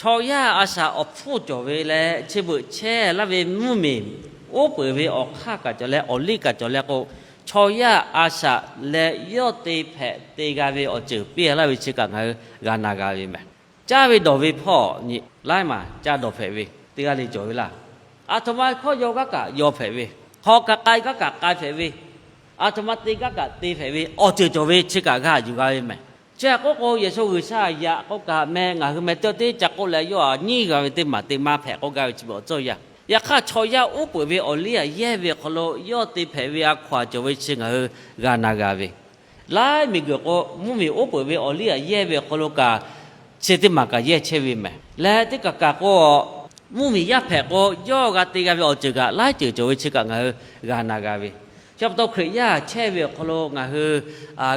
chaw yaˇ a shaꞈ awˬ hpfuhˇ cawˬ ve leh chi beuꞈ chehˇ laˇ ve mvuhˇmiˬ uˉ peunˍ ve awˬ hk'aˇ kaꞈ cawˬ leh awˬ liˇ kaꞈ cawˬ leh k'o, chaw yaˇ a shaꞈ leh yawˇ te hpehꞈ te g'a ve awˬ ceuˬ piˇ laˇ ve chi kaꞈ ngaˬ hui g'a na g'a ve mehˬ. Caˇ ve dawˬ ve hpawˇ nyi laiˉ maˬ caˇ dawˬ hpehꞈ ve teˇ g'aˇ le cawˬ ve laˇ. A htoꞈ ma hkawˇ yaw gaˇ kaꞈ yaw hpehꞈ ve, hk'aw kaꞈ k'ai gaˇ kaꞈ k'ai hpehꞈ ve, a htoꞈ ma te gaˇ kaꞈ te hpehꞈ ve awˬ ceuˬ cawˬ ve chi kaꞈ g'a yuˬ g'a ve mehˬ. Chi htaꞈ k'oˆ k'o, Yeˍsuˆ G'uiˬsha yaꞈ k'oˆ kaꞈ meh ngaˬ hui meh teˇ teˇ ca k'oˆ leh yawˇ a nyiˉ g'a ve teˇ maˬ te maˇ hpehꞈ k'oˆ gaˇ ve chi beuꞈ awˬ tcuhˉ yaˇ. Yaꞈ hk'aˇ chaw yaˇ uˉ peunˍ ve awˬ liˇ aꞈ yehˇ ve awˬ hk'aw lo yawˇ te hpehꞈ ve a hkaw-anˬ cawˬ ve chi ngaˬ hui g'a na g'a ve. Laiˉ miˬguiˬ k'o, mvuhˇmiˬ uˉ peunˍ ve awˬ liˇ aꞈ yehˇ ve awˬ hk'aw lo kaꞈ, chi teˇ maˬ kaꞈ yehˇ chehˇ ve mehˬ. Leh teˇ kaˬ kaˬ k'o, mvuhˇmiˬ yaˇ hpehꞈ k'o, yawˇ g'a te g'a ve awˬ ceuˬ kaꞈ laiˉ ceuˬ cawˬ ve chi kaꞈ ngaˬ hui g'a na g'a ve. Chi pa taw Hkriꞈ yaˇ chehˇ ve awˬ hk'aw lo ngaˬ hui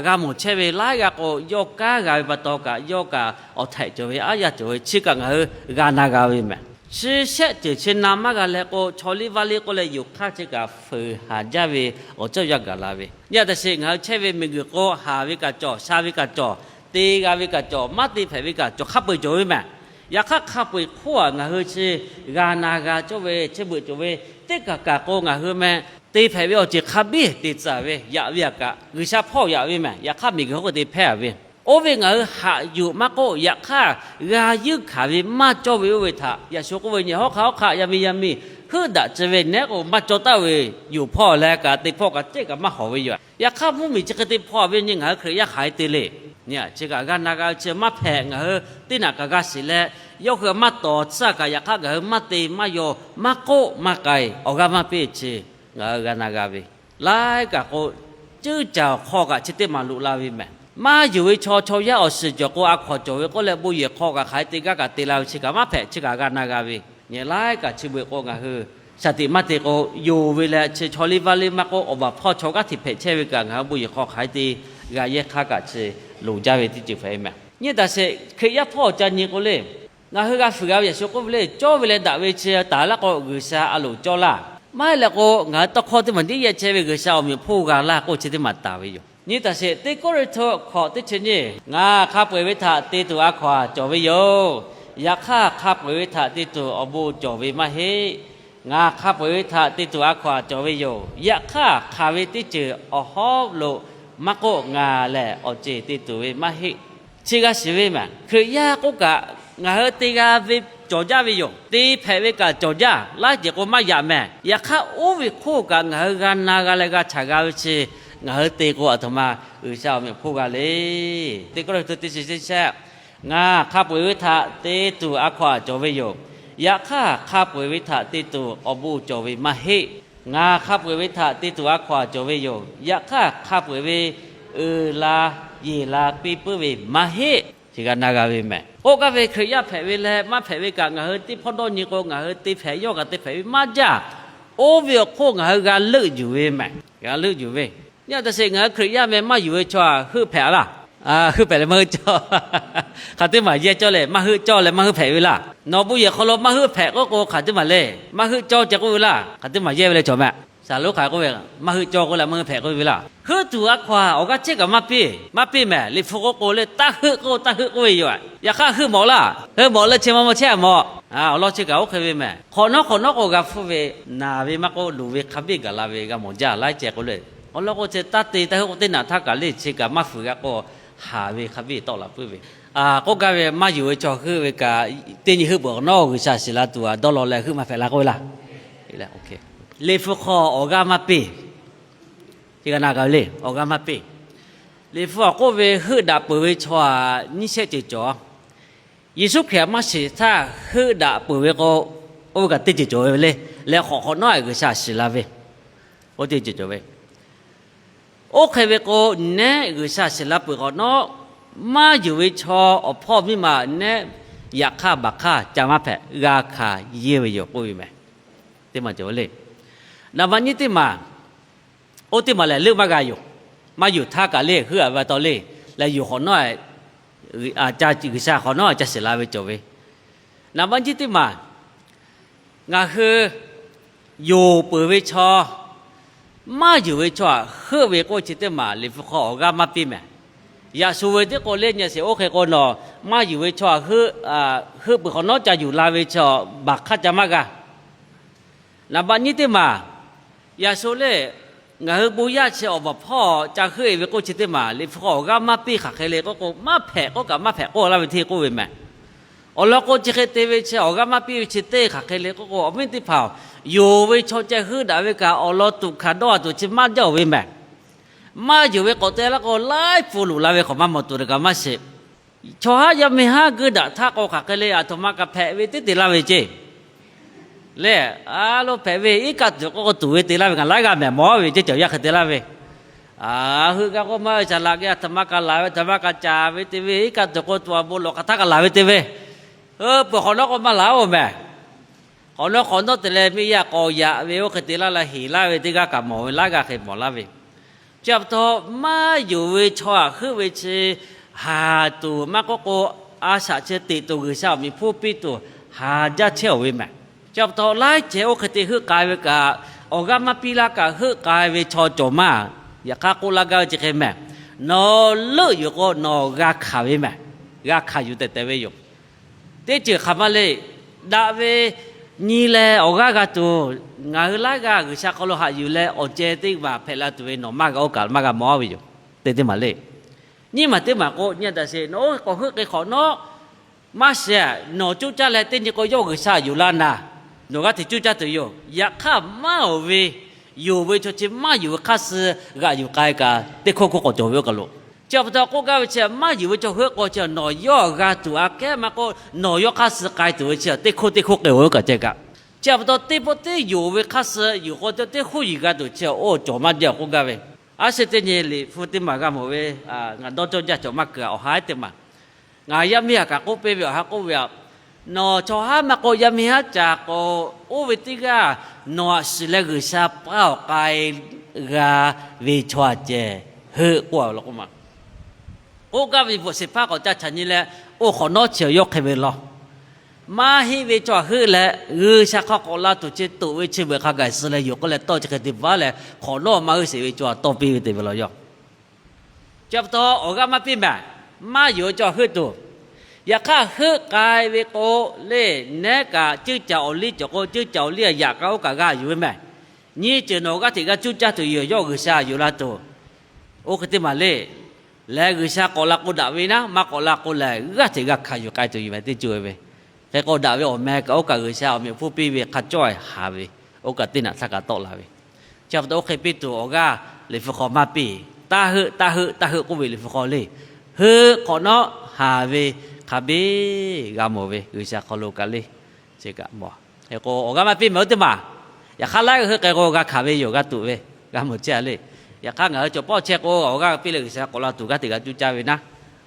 g'a mawˬ chehˇ ve laiˉ g'aˇ k'o, yawˇ kanˉ g'a ve pa taw kaꞈ yawˇ kaꞈ awˬ htehꞈ cawˬ ve aˉ yaˇ cawˬ ve chi kaꞈ ngaˬ hui g'a na g'a ve mehˬ. Chi shehˆ ceuˬ chi na maˇ g'a leh k'o, chaw liˇ vaˇ liˇ k'oˆ leh yonˍ hk'aˇ chi kaꞈ fuiˍ haˍ jaˇ ve awˬ ceuˬ yaˇ gaˬ la ve. Nyi a taꞈ sheˍ ngaˬ hui chehˇ ve miˬguiˬ k'o, haˍ ve kaꞈ cawˬ, sha ve kaꞈ cawˬ, te g'a ve kaꞈ cawˬ, maˇ te hpehꞈ ve kaꞈ cawˬ, hk'a peu-eˬ cawˬ ve mehˬ. Yaꞈ hk'aˇ hk'a peu-eˬ hk'oˆ aꞈ ngaˬ hui chi g'a na g'a cawˇ ve chi beuꞈ cawˬ ve, teˇ kaˬ kaˬ k'o ngaˬ hui meh te hpehꞈ ve awˬ ceuˬ hk'a biˇ te tcuh ve yaꞈ ve aꞈ kaꞈ G'uiˬsha hpawˇ yaꞈ ve mehˬ. Yaꞈ hk'aˇ miˬguiˬ hk'oˆ te hpehˇ a ve, oˇ ve ngaˬ hui haꞈ yuˬ maˇ k'oˆ, yaꞈ hk'aˇ g'a yuˇ hkanˍ ve maˇ cawˇ ve oˇ ve htaꞈ yaꞈ shu k'oˆ ve nyi, hawˉ hk'aˆ hawˉ hk'aˆ yaˇ miˇ yaˇ miˇ heuˆ daꞈ tcuh ve nehˉ k'o maˇ cawˬ taˍ ve, yonˍ hpawˇ leh kaꞈ te hpawˇ kaꞈ cehˇ kaꞈ maˇ hawˍ ve yoˬ. Yaꞈ hk'aˇ mvuhˇmiˬ chi hk'e te hpawˇ a ve nyi ngaˬ hui Hkriꞈ yaˇ hk'aˬ hk'e te le. Nyi a chi kaꞈ g'a na g'a ve chi maˇ hpehꞈ, ngaˬ hui teˇ naꞈ kaꞈ g'a shiˍ leh, yawˇ hui maˇ tawˍ tcuhˉ kaꞈ yaꞈ hk'aˇ ngaˬ hui maˇ te maˇ yaw maˇ k'oˆ maˇ k'ai awˬ g'aˇ maˇ piˇ chi ngaˬ hui g'a na g'a ve. Laiˉ kaꞈ k'o, ceuˇ caˬ awˬ hk'aw kaꞈ chi teˇ maˬ loꞈ la ve mehˬ. Maˇ yonˍ ve chaw chaw yaˇ awˬ shiˍ cawˬ k'o a hkaw-anˬ cawˬ ve k'oˆ leh bon yehˬ hk'aw kaꞈ hk'aˬ hk'e te gaˇ kaꞈ te la ve chi kaꞈ maˇ hpehꞈ chi kaꞈ g'a na g'a ve. Nyi laiˉ kaꞈ chi beuꞈ k'o ngaˬ hui shaˍ tiꞈ maˇ te k'o, yonˍ ve leh chi chaw liˇ vaˇ liˇ maˇ k'oˆ, awˬ baˬ hpawˇ chaw g'aˇ hteꞈ hpehꞈ chehˇ ve kaꞈ ngaˬ hui bon yehˬ hk'aw hk'aˬ hk'e te g'a yehˇ hk'aˇ kaꞈ chi loˍ jaˇ ve teˇ ceuˬ hpehꞈ ve mehˬ. Nyi a taꞈ sheˍ Hkriꞈ yaˇ hpawˇ ca nyi k'o le, ngaˬ hui g'a fuiˍ g'a ve yaꞈ shu k'oˆ ve le, cawˇ ve leh daꞈ ve chi taˍ laˇ k'o G'uiˬsha a loˍ cawˇ laˇ. Maˇ heˆ leh k'o, ngaˬ hui tawˇ hkawˇ teˇ maˬ tiˉ yehˇ chehˇ ve G'uiˬsha awˬ meꞈ awˬ hponˇ g'a laˇ k'oˆ chi teˇ maˬ taˍ ve yoˬ. Nyi a taꞈ sheˍ, teˇ Kawˇrenˍhtuˆ hkawꞈ teˇ chi nyiˇ, ngaˬ hk'a peu-eˬ ve htaꞈ te tuˬ a hkaw-anˬ cawˬ ve yoˬ. Yaꞈ hk'aˇ hk'a peu-eˬ ve htaꞈ te tuˬ awˬ bon cawˬ ve maˇ heˆ. Ngaˬ hk'a peu-eˬ ve htaꞈ te tuˬ a hkaw-anˬ cawˬ ve yoˬ. Yaꞈ hk'aˇ hk'aˬ ve teˇ ceuˬ awˬ hawˉ lo maˇ k'oˆ, ngaˬ lehˬ awˬ ceˬ te tuˬ ve maˇ heˆ. Chi g'a shiˍ ve mehˬ. Hkriꞈ yaˇ k'oˆ kaꞈ, ngaˬ hui te g'a ve cawˬ jaˇ ve yoˬ. Te hpehꞈ ve kaꞈ cawˬ jaˇ. Laiˉ ceuˬ k'o maˇ yaꞈ mehˬ. Yaꞈ hk'aˇ oˇ ve hk'oˆ kaꞈ ngaˬ hui g'a na g'a leh g'a chaꞈ g'a ve chi, ngaˬ hui te k'o aˬ htoꞈ ma G'uiˬsha awˬ meꞈ awˬ hponˇ g'a le. Teˇ Kawˇrenˍhtuˆ teˇ chi teˇ shehˆ, Ngaˬ hk'a peu-eˬ ve htaꞈ te tuˬ a hkaw-anˬ cawˬ ve yoˬ. Yaꞈ hk'aˇ, hk'a peu-eˬ ve htaꞈ te tuˬ awˬ bon cawˬ ve maˇ heˆ. Ngaˬ hk'a peu-eˬ ve htaꞈ te tuˬ a hkaw-anˬ cawˬ ve yoˬ. Yaꞈ hk'aˇ, hk'a peu-eˬ ve uiˍ la yeˬ la piˇ puiˉ ve maˇ heˆ. Chi g'a na g'a ve mehˬ. K'oˆ gaˇ ve Hkriꞈ yaˇ hpehꞈ ve leh maˇ hpehꞈ ve kaꞈ ngaˬ hui teˇ hpawˇ dawˇ nyi k'o, ngaˬ hui te hpehꞈ yawˇ kaꞈ te hpehꞈ ve maˇ jaˇ. Oˇ ve awˬ hk'oˆ ngaˬ hui g'a leuˆ yuˬ ve mehˬ. G'a leuˆ yuˬ ve. Nyi a taꞈ sheˍ, ngaˬ hui Hkriꞈ yaˇ meh maˇ yuˬ ve chaw heuˆ hpehꞈ laˇ. Heuˆ hpehꞈ leh maˇ heuˆ cawˇ. Hk'aˬ teˇ maˬ yehˇ cawˇ leh maˇ heuˆ cawˇ leh maˇ heuˆ hpehꞈ ve laˇ. Nawˬ bon yehˬ hk'aw lo maˇ heuˆ hpehꞈ k'oˆ k'o, hk'aˬ teˇ maˬ le, maˇ heuˆ cawˇ ceh k'oˆ ve laˇ. Hk'aˬ teˇ maˬ yehˇ ve leh cawˬ mehˬ. Saˍ lonˉ hk'aˬ k'oˆ ve, maˇ heuˆ cawˇ k'oˆ leh maˇ heuˆ hpehꞈ k'oˆ ve laˇ. Heuˆ tuˬ a hkaw-anˬ awˬ g'aˇ chehˇ kaꞈ maˇ piˇ, maˇ piˇ mehˬ. Liꞈ hpu k'oˆ k'o leh, taˇ heuˆ k'oˆ taˇ heuˆ k'oˆ ve yoˬ. Yaꞈ hk'aˇ heuˆ mawˬ laˇ. Heuˆ mawˬ leh chi ma maw chehˇ a mawˬ. Awˬ lawn chi kaꞈ oˇ hk'e ve mehˬ. Hk'awꞈ nawˉ hk'awꞈ nawˉ k'o g'a hpfuhˇ ve, naˬ ve maˇ k'oˆ, luˬ ve hk'a biˇ gaˬ la ve g'a mawˬ jaˇ laiˉ ceh k'o le. Awˬ lawn k'o chi taˇ te taˇ heuˆ k'oˆ teˇ naꞈ htaˇ kaꞈ le chi kaꞈ maˇ fuiˍ g'a k'o, haˍ ve hk'a biˇ tawˆ la puiˉ ve. K'oˆ gaˇ ve maˇ yonˍ ve chaw heuˆ ve kaꞈ, teˇ nyi heuˆ peuˬ hk'awꞈ nawˉ G'uiˬsha shiˍ la tuˬ a dawˇ law leh heuˆ maˇ hpehꞈ la k'oˆ ve laˇ. Liꞈ hpu hk'aw awˬ g'aˇ maˇ piˇ. Chi g'a na g'a ve le, awˬ g'aˇ maˇ piˇ. Liꞈ hpu awˬ k'oˆ ve heuˆ daꞈ peuˬ ve chaw htaꞈ nyiˇ shehˆ ceuˬ cawˬ. Yeˍsuˆ Hkriꞈ htaꞈ maˇ shiˍ htaˇ heuˆ daꞈ peuˬ ve k'o, oˇ ve kaꞈ teˇ ceuˬ cawˬ ve le. Leh hk'awꞈ hk'awꞈ nawˉ G'uiˬsha shiˍ la ve, oˇ teˇ ceuˬ cawˬ ve. Oˇ hk'e ve k'o, nehˉ G'uiˬsha shiˍ la peuˬ hk'awꞈ nawˉ, maˇ yonˍ ve chaw awˬ hpawˇ miˇ ma nehˉ yaꞈ hk'aˇ baˬ hk'aˇ ca maˇ hpehꞈ, g'a hkanˍ yeˇ ve yoˬ k'oˆ ve mehˬ. Teˇ maˬ cawˬ ve le. Naˍ baˆ nyiˇ teˇ maˬ, oˇ teˇ maˬ lehˬ leuˆ maˇ g'a yoˬ. Maˇ yonˍ htaˇ kaꞈ le heuˆ a ve taw le, leh yonˍ hk'awꞈ nawˉ, G'uiˬsha hk'awꞈ nawˉ ca shiˍ la ve cawˬ ve. Naˍ baˆ nyiˇ teˇ maˬ, ngaˬ hui yonˍ peuˬ ve chaw, maˇ yonˍ ve chaw htaꞈ heuˆ ve k'oˆ chi teˇ maˬ Liꞈ hpu hk'aw awˬ g'aˇ maˇ piˇ mehˬ. Yaꞈ shu ve teˇ k'o le nyi a sheˍ, oˇ hk'e k'o nawˬ maˇ yonˍ ve chaw htaꞈ heuˆ peuˬ hk'awꞈ nawˉ ca yuˬ la ve chaw baˬ hk'aˇ ca maˇ g'a. Naˍ baˆ nyiˇ teˇ maˬ, yaꞈ shu le, ngaˬ hui bon yaˇ chi awˬ baˬ hpawˇ ca heuˆ e ve k'oˆ chi teˇ maˬ Liꞈ hpu hk'aw awˬ g'aˇ maˇ piˇ hk'aˬ hk'e le k'oˆ k'o, maˇ hpehꞈ k'oˆ kaꞈ maˇ hpehꞈ k'oˆ laˇ ve hteˇ k'oˆ ve mehˬ. Awˬ lawn k'o chi hk'e te ve chi awˬ g'aˇ maˇ piˇ ve chi teˇ hk'aˬ hk'e le k'oˆ k'o, awˬ viˉ teˇ hpaˍ-oˬ, yonˍ ve chaw ceh heuˆ daꞈ ve kaꞈ awˬ lawn tuꞈ hkanˍ dawˇ a tuˬ chi maˇ jaˇ-oˬ ve mehˬ. Maˇ yonˍ ve k'awꞈ te laˇ k'o, laiˉ pfuhˍ luˬ la ve hk'awꞈ maˇ mawˬ tuˬ kaꞈ maˇ shiˍ. Chaw haˉ yaˇ miˇ haˉ geuˆ daꞈ htaˇ k'o hk'aˬ hk'e le, aˬ htoꞈ ma kaꞈ hpehꞈ ve teˇ te laˇ ve ceˇ. Lehˬ, a lo hpehꞈ ve iˉ kaˆ tuˬ k'oˆ k'o tuˬ ve te laˇ ve ngaˬ laiˉ g'aˇ mehˬ mawˬ ve ceˇ cawˬ yaˇ hk'e te laˇ ve. A, heuˆ gaˇ k'oˆ maˇ ve shaˍ laꞈ geh aˬ htoꞈ ma kaꞈ laˬ ve, aˬ htoꞈ ma kaꞈ caˍ ve te ve, iˉ kaˆ tuˬ k'o tuˬ a bon lawˬ hk'aˬ htaˇ kaꞈ laˬ ve te ve. Peuˬ hk'awꞈ nawˉ k'o maˇ laˬ-oˬ mehˬ. Hk'awꞈ nawˉ hk'awꞈ nawˉ te leh miˇ yaˇ k'awꞈ yaꞈ ve oˇ hk'e te laˇ leh heˍ laˇ ve teˇ g'aˇ kaꞈ mawˬ ve laiˉ g'aˇ hk'e mawˬ laˇ ve. Chi pa taw maˇ yonˍ ve chaw htaꞈ heuˆ ve chi haˍ tuˬ maˇ k'oˆ k'o, a shaꞈ chi teꞈ tuˬ G'uiˬsha awˬ meꞈ hpfuhˇ piˇ tuˬ haˍ jaˇ chehˇ-oˬ ve mehˬ. Chi pa taw laiˉ ceh oˇ hk'e te heuˆ k'ai ve kaꞈ, awˬ g'aˇ maˇ piˇ laˇ kaꞈ heuˆ k'ai ve chaw cawˬ maˇ. Yaꞈ hk'aˇ k'oˆ laˇ gaˇ ve chi hk'e mehˬ. Nawˬ leuˆ yuˬ k'o nawˬ g'a hkanˍ ve mehˬ. G'a hkanˍ yuˬ tehꞈ tehꞈ ve yoˬ. Teˇ ceuˬ hk'aˬ ma le, daꞈ ve nyi leh awˬ g'aˇ g'a tuˬ, ngaˬ hui laiˉ g'aˇ G'uiˬsha hk'aw lo haꞈ yuˬ leh awˬ ceh teˇ maˬ hpehꞈ la tuˬ ve nawˬ maˇ g'a oˇ kaꞈ maˇ g'a mawˬ ve yoˬ. Teˇ teˇ maˬ le. Nyiˇ maˬ teˇ maˬ k'o nyi a taꞈ sheˍ, nawˬ oˇ k'awꞈ heuˆ k'ai hk'awꞈ nawˉ, maˇ shiˍ, nawˬ cuˇ caˇ leh teˇ nyi k'o yawˇ G'uiˬsha yuˬ laˇ naˍ, nawˬ g'aˇ hteꞈ cuˇ caˇ tuˬ yoˬ. Yaꞈ hk'aˇ maˇ oˬ ve, yonˍ ve chaw chi maˇ yonˍ ve hk'aˇ suh g'aꞈ yuˬ k'ai kaꞈ teˇ hkawˇ hkawˇ k'awꞈ cawˬ ve oˇ kaˬ lo. Chi pa taw k'oˆ gaˇ ve chi, maˇ yonˍ ve chaw heuˆ k'o chi nawˬ yawˇ g'a tuˬ aꞈ kehˉ maˇ k'oˆ, nawˬ yawˇ hk'aˇ suh k'ai tuˬ ve chi teˇ hkawˇ teˇ hkawˇ k'ai-oˬ ve kaꞈ ceh kaꞈ. Chi pa taw teˇ pawˆ teˇ yonˍ ve hk'aˇ suh yonˍ k'o teˇ hkawˇ yiˬ g'a tuˬ chi oˇ cawˬ maˇ jaˇ k'oˆ gaˇ ve. A shu teˇ nyi Liꞈ hpu teˇ maˬ g'a mawˬ ve, ngaˬ dawˇ cawˇ jaˇ cawˬ maˇ kuiˬ awˬ ha teˇ maˬ. Ngaˬ yaˇ miˇ haꞈ kaꞈ k'oˆ piˇ ve awˬ ha k'oˆ ve aꞈ, nawˬ chaw haˉ maˇ k'oˆ yaˇ miˇ haˉ ca k'o, oˇ ve teˇ g'aˇ nawˬ aꞈ shiˍ leh G'uiˬsha paˇ awˬ k'ai g'a ve chaw aꞈ ceh heuˆ k'oˆ a law k'oˆ ma. K'oˆ gaˇ ve bvuhꞈ sheˍ hpaˇ k'awꞈ ca chaꞈ nyi leh, oˇ hk'awꞈ nawˉ chi awˬ yawˇ hk'e ve law. Maˇ heˆ ve chaw heuˆ leh G'uiˬsha hk'aw k'awꞈ la tuˬ chi toꞈ ve chi beuꞈ hk'a gaˬ suh leh yoˬ k'oˆ leh tawˇ chi hk'e te baˉ leh hk'awꞈ nawˉ maˇ heuˆ sheˍ ve chaw aꞈ tawˇ piˇ ve te ve law yawˇ. Chi pa taw awˬ g'aˇ maˇ piˇ mehˬ. Maˇ yonˍ ve chaw heuˆ tuˬ. Yaꞈ hk'aˇ heuˆ k'ai ve k'o le, nehˉ kaꞈ ceuˇ caˬ awˬ liˇ cawˬ k'o ceuˇ caˬ awˬ liˇ yaꞈ k'aw oˇ kaꞈ g'a yuˬ ve mehˬ. Nyiˇ ceuˬ nawˬ g'aˇ hteꞈ g'a cuˇ caˇ tuˬ yoˬ, yawˇ G'uiˬsha yuˬ la tuˬ. Oˇ hk'e teˇ maˬ le. Lehˬ G'uiˬsha k'awꞈ la k'o daꞈ ve naˉ, maˇ k'awꞈ la k'o lehˬ g'aˇ hteꞈ g'a hkanˍ yuˬ k'ai tuˬ yoˬ mehˬ teˇ ceuˬ ve. Hk'e k'o daꞈ ve awˬ meh kaꞈ oˇ kaꞈ G'uiˬsha awˬ meꞈ awˬ hponˇ piˇ ve hk'a cawˇ haˍ ve, oˇ kaꞈ teˇ naꞈ htaˇ kaꞈ tawˆ la ve. Chi pa taw oˇ hk'e piˇ tuˬ awˬ g'aˇ Liꞈ hpu hk'aw maˇ piˇ. Taˇ heuˆ, taˇ heuˆ, taˇ heuˆ k'oˆ ve Liꞈ hpu hk'aw le. Heuˆ hk'awꞈ nawˉ haˍ ve hk'a biˇ g'a mawˬ ve G'uiˬsha hk'aw lo kaꞈ le. Chi kaꞈ mawˬ hk'e k'o, awˬ g'aˇ maˇ piˇ mehˍ oˇ teˇ maˬ. Yaꞈ hk'aˇ laiˉ hui hk'e k'o g'a hkanˍ ve yoˬ, g'a tuꞈ ve, g'a mawˬ chehˇ a le. Yaꞈ hk'aˇ ngaˬ hui cawˬ pawˆ chehˇ k'o, awˬ g'aˇ piˇ leh G'uiˬsha k'awꞈ la tuˬ g'aˇ hteꞈ g'a cuˇ caˇ ve naˉ,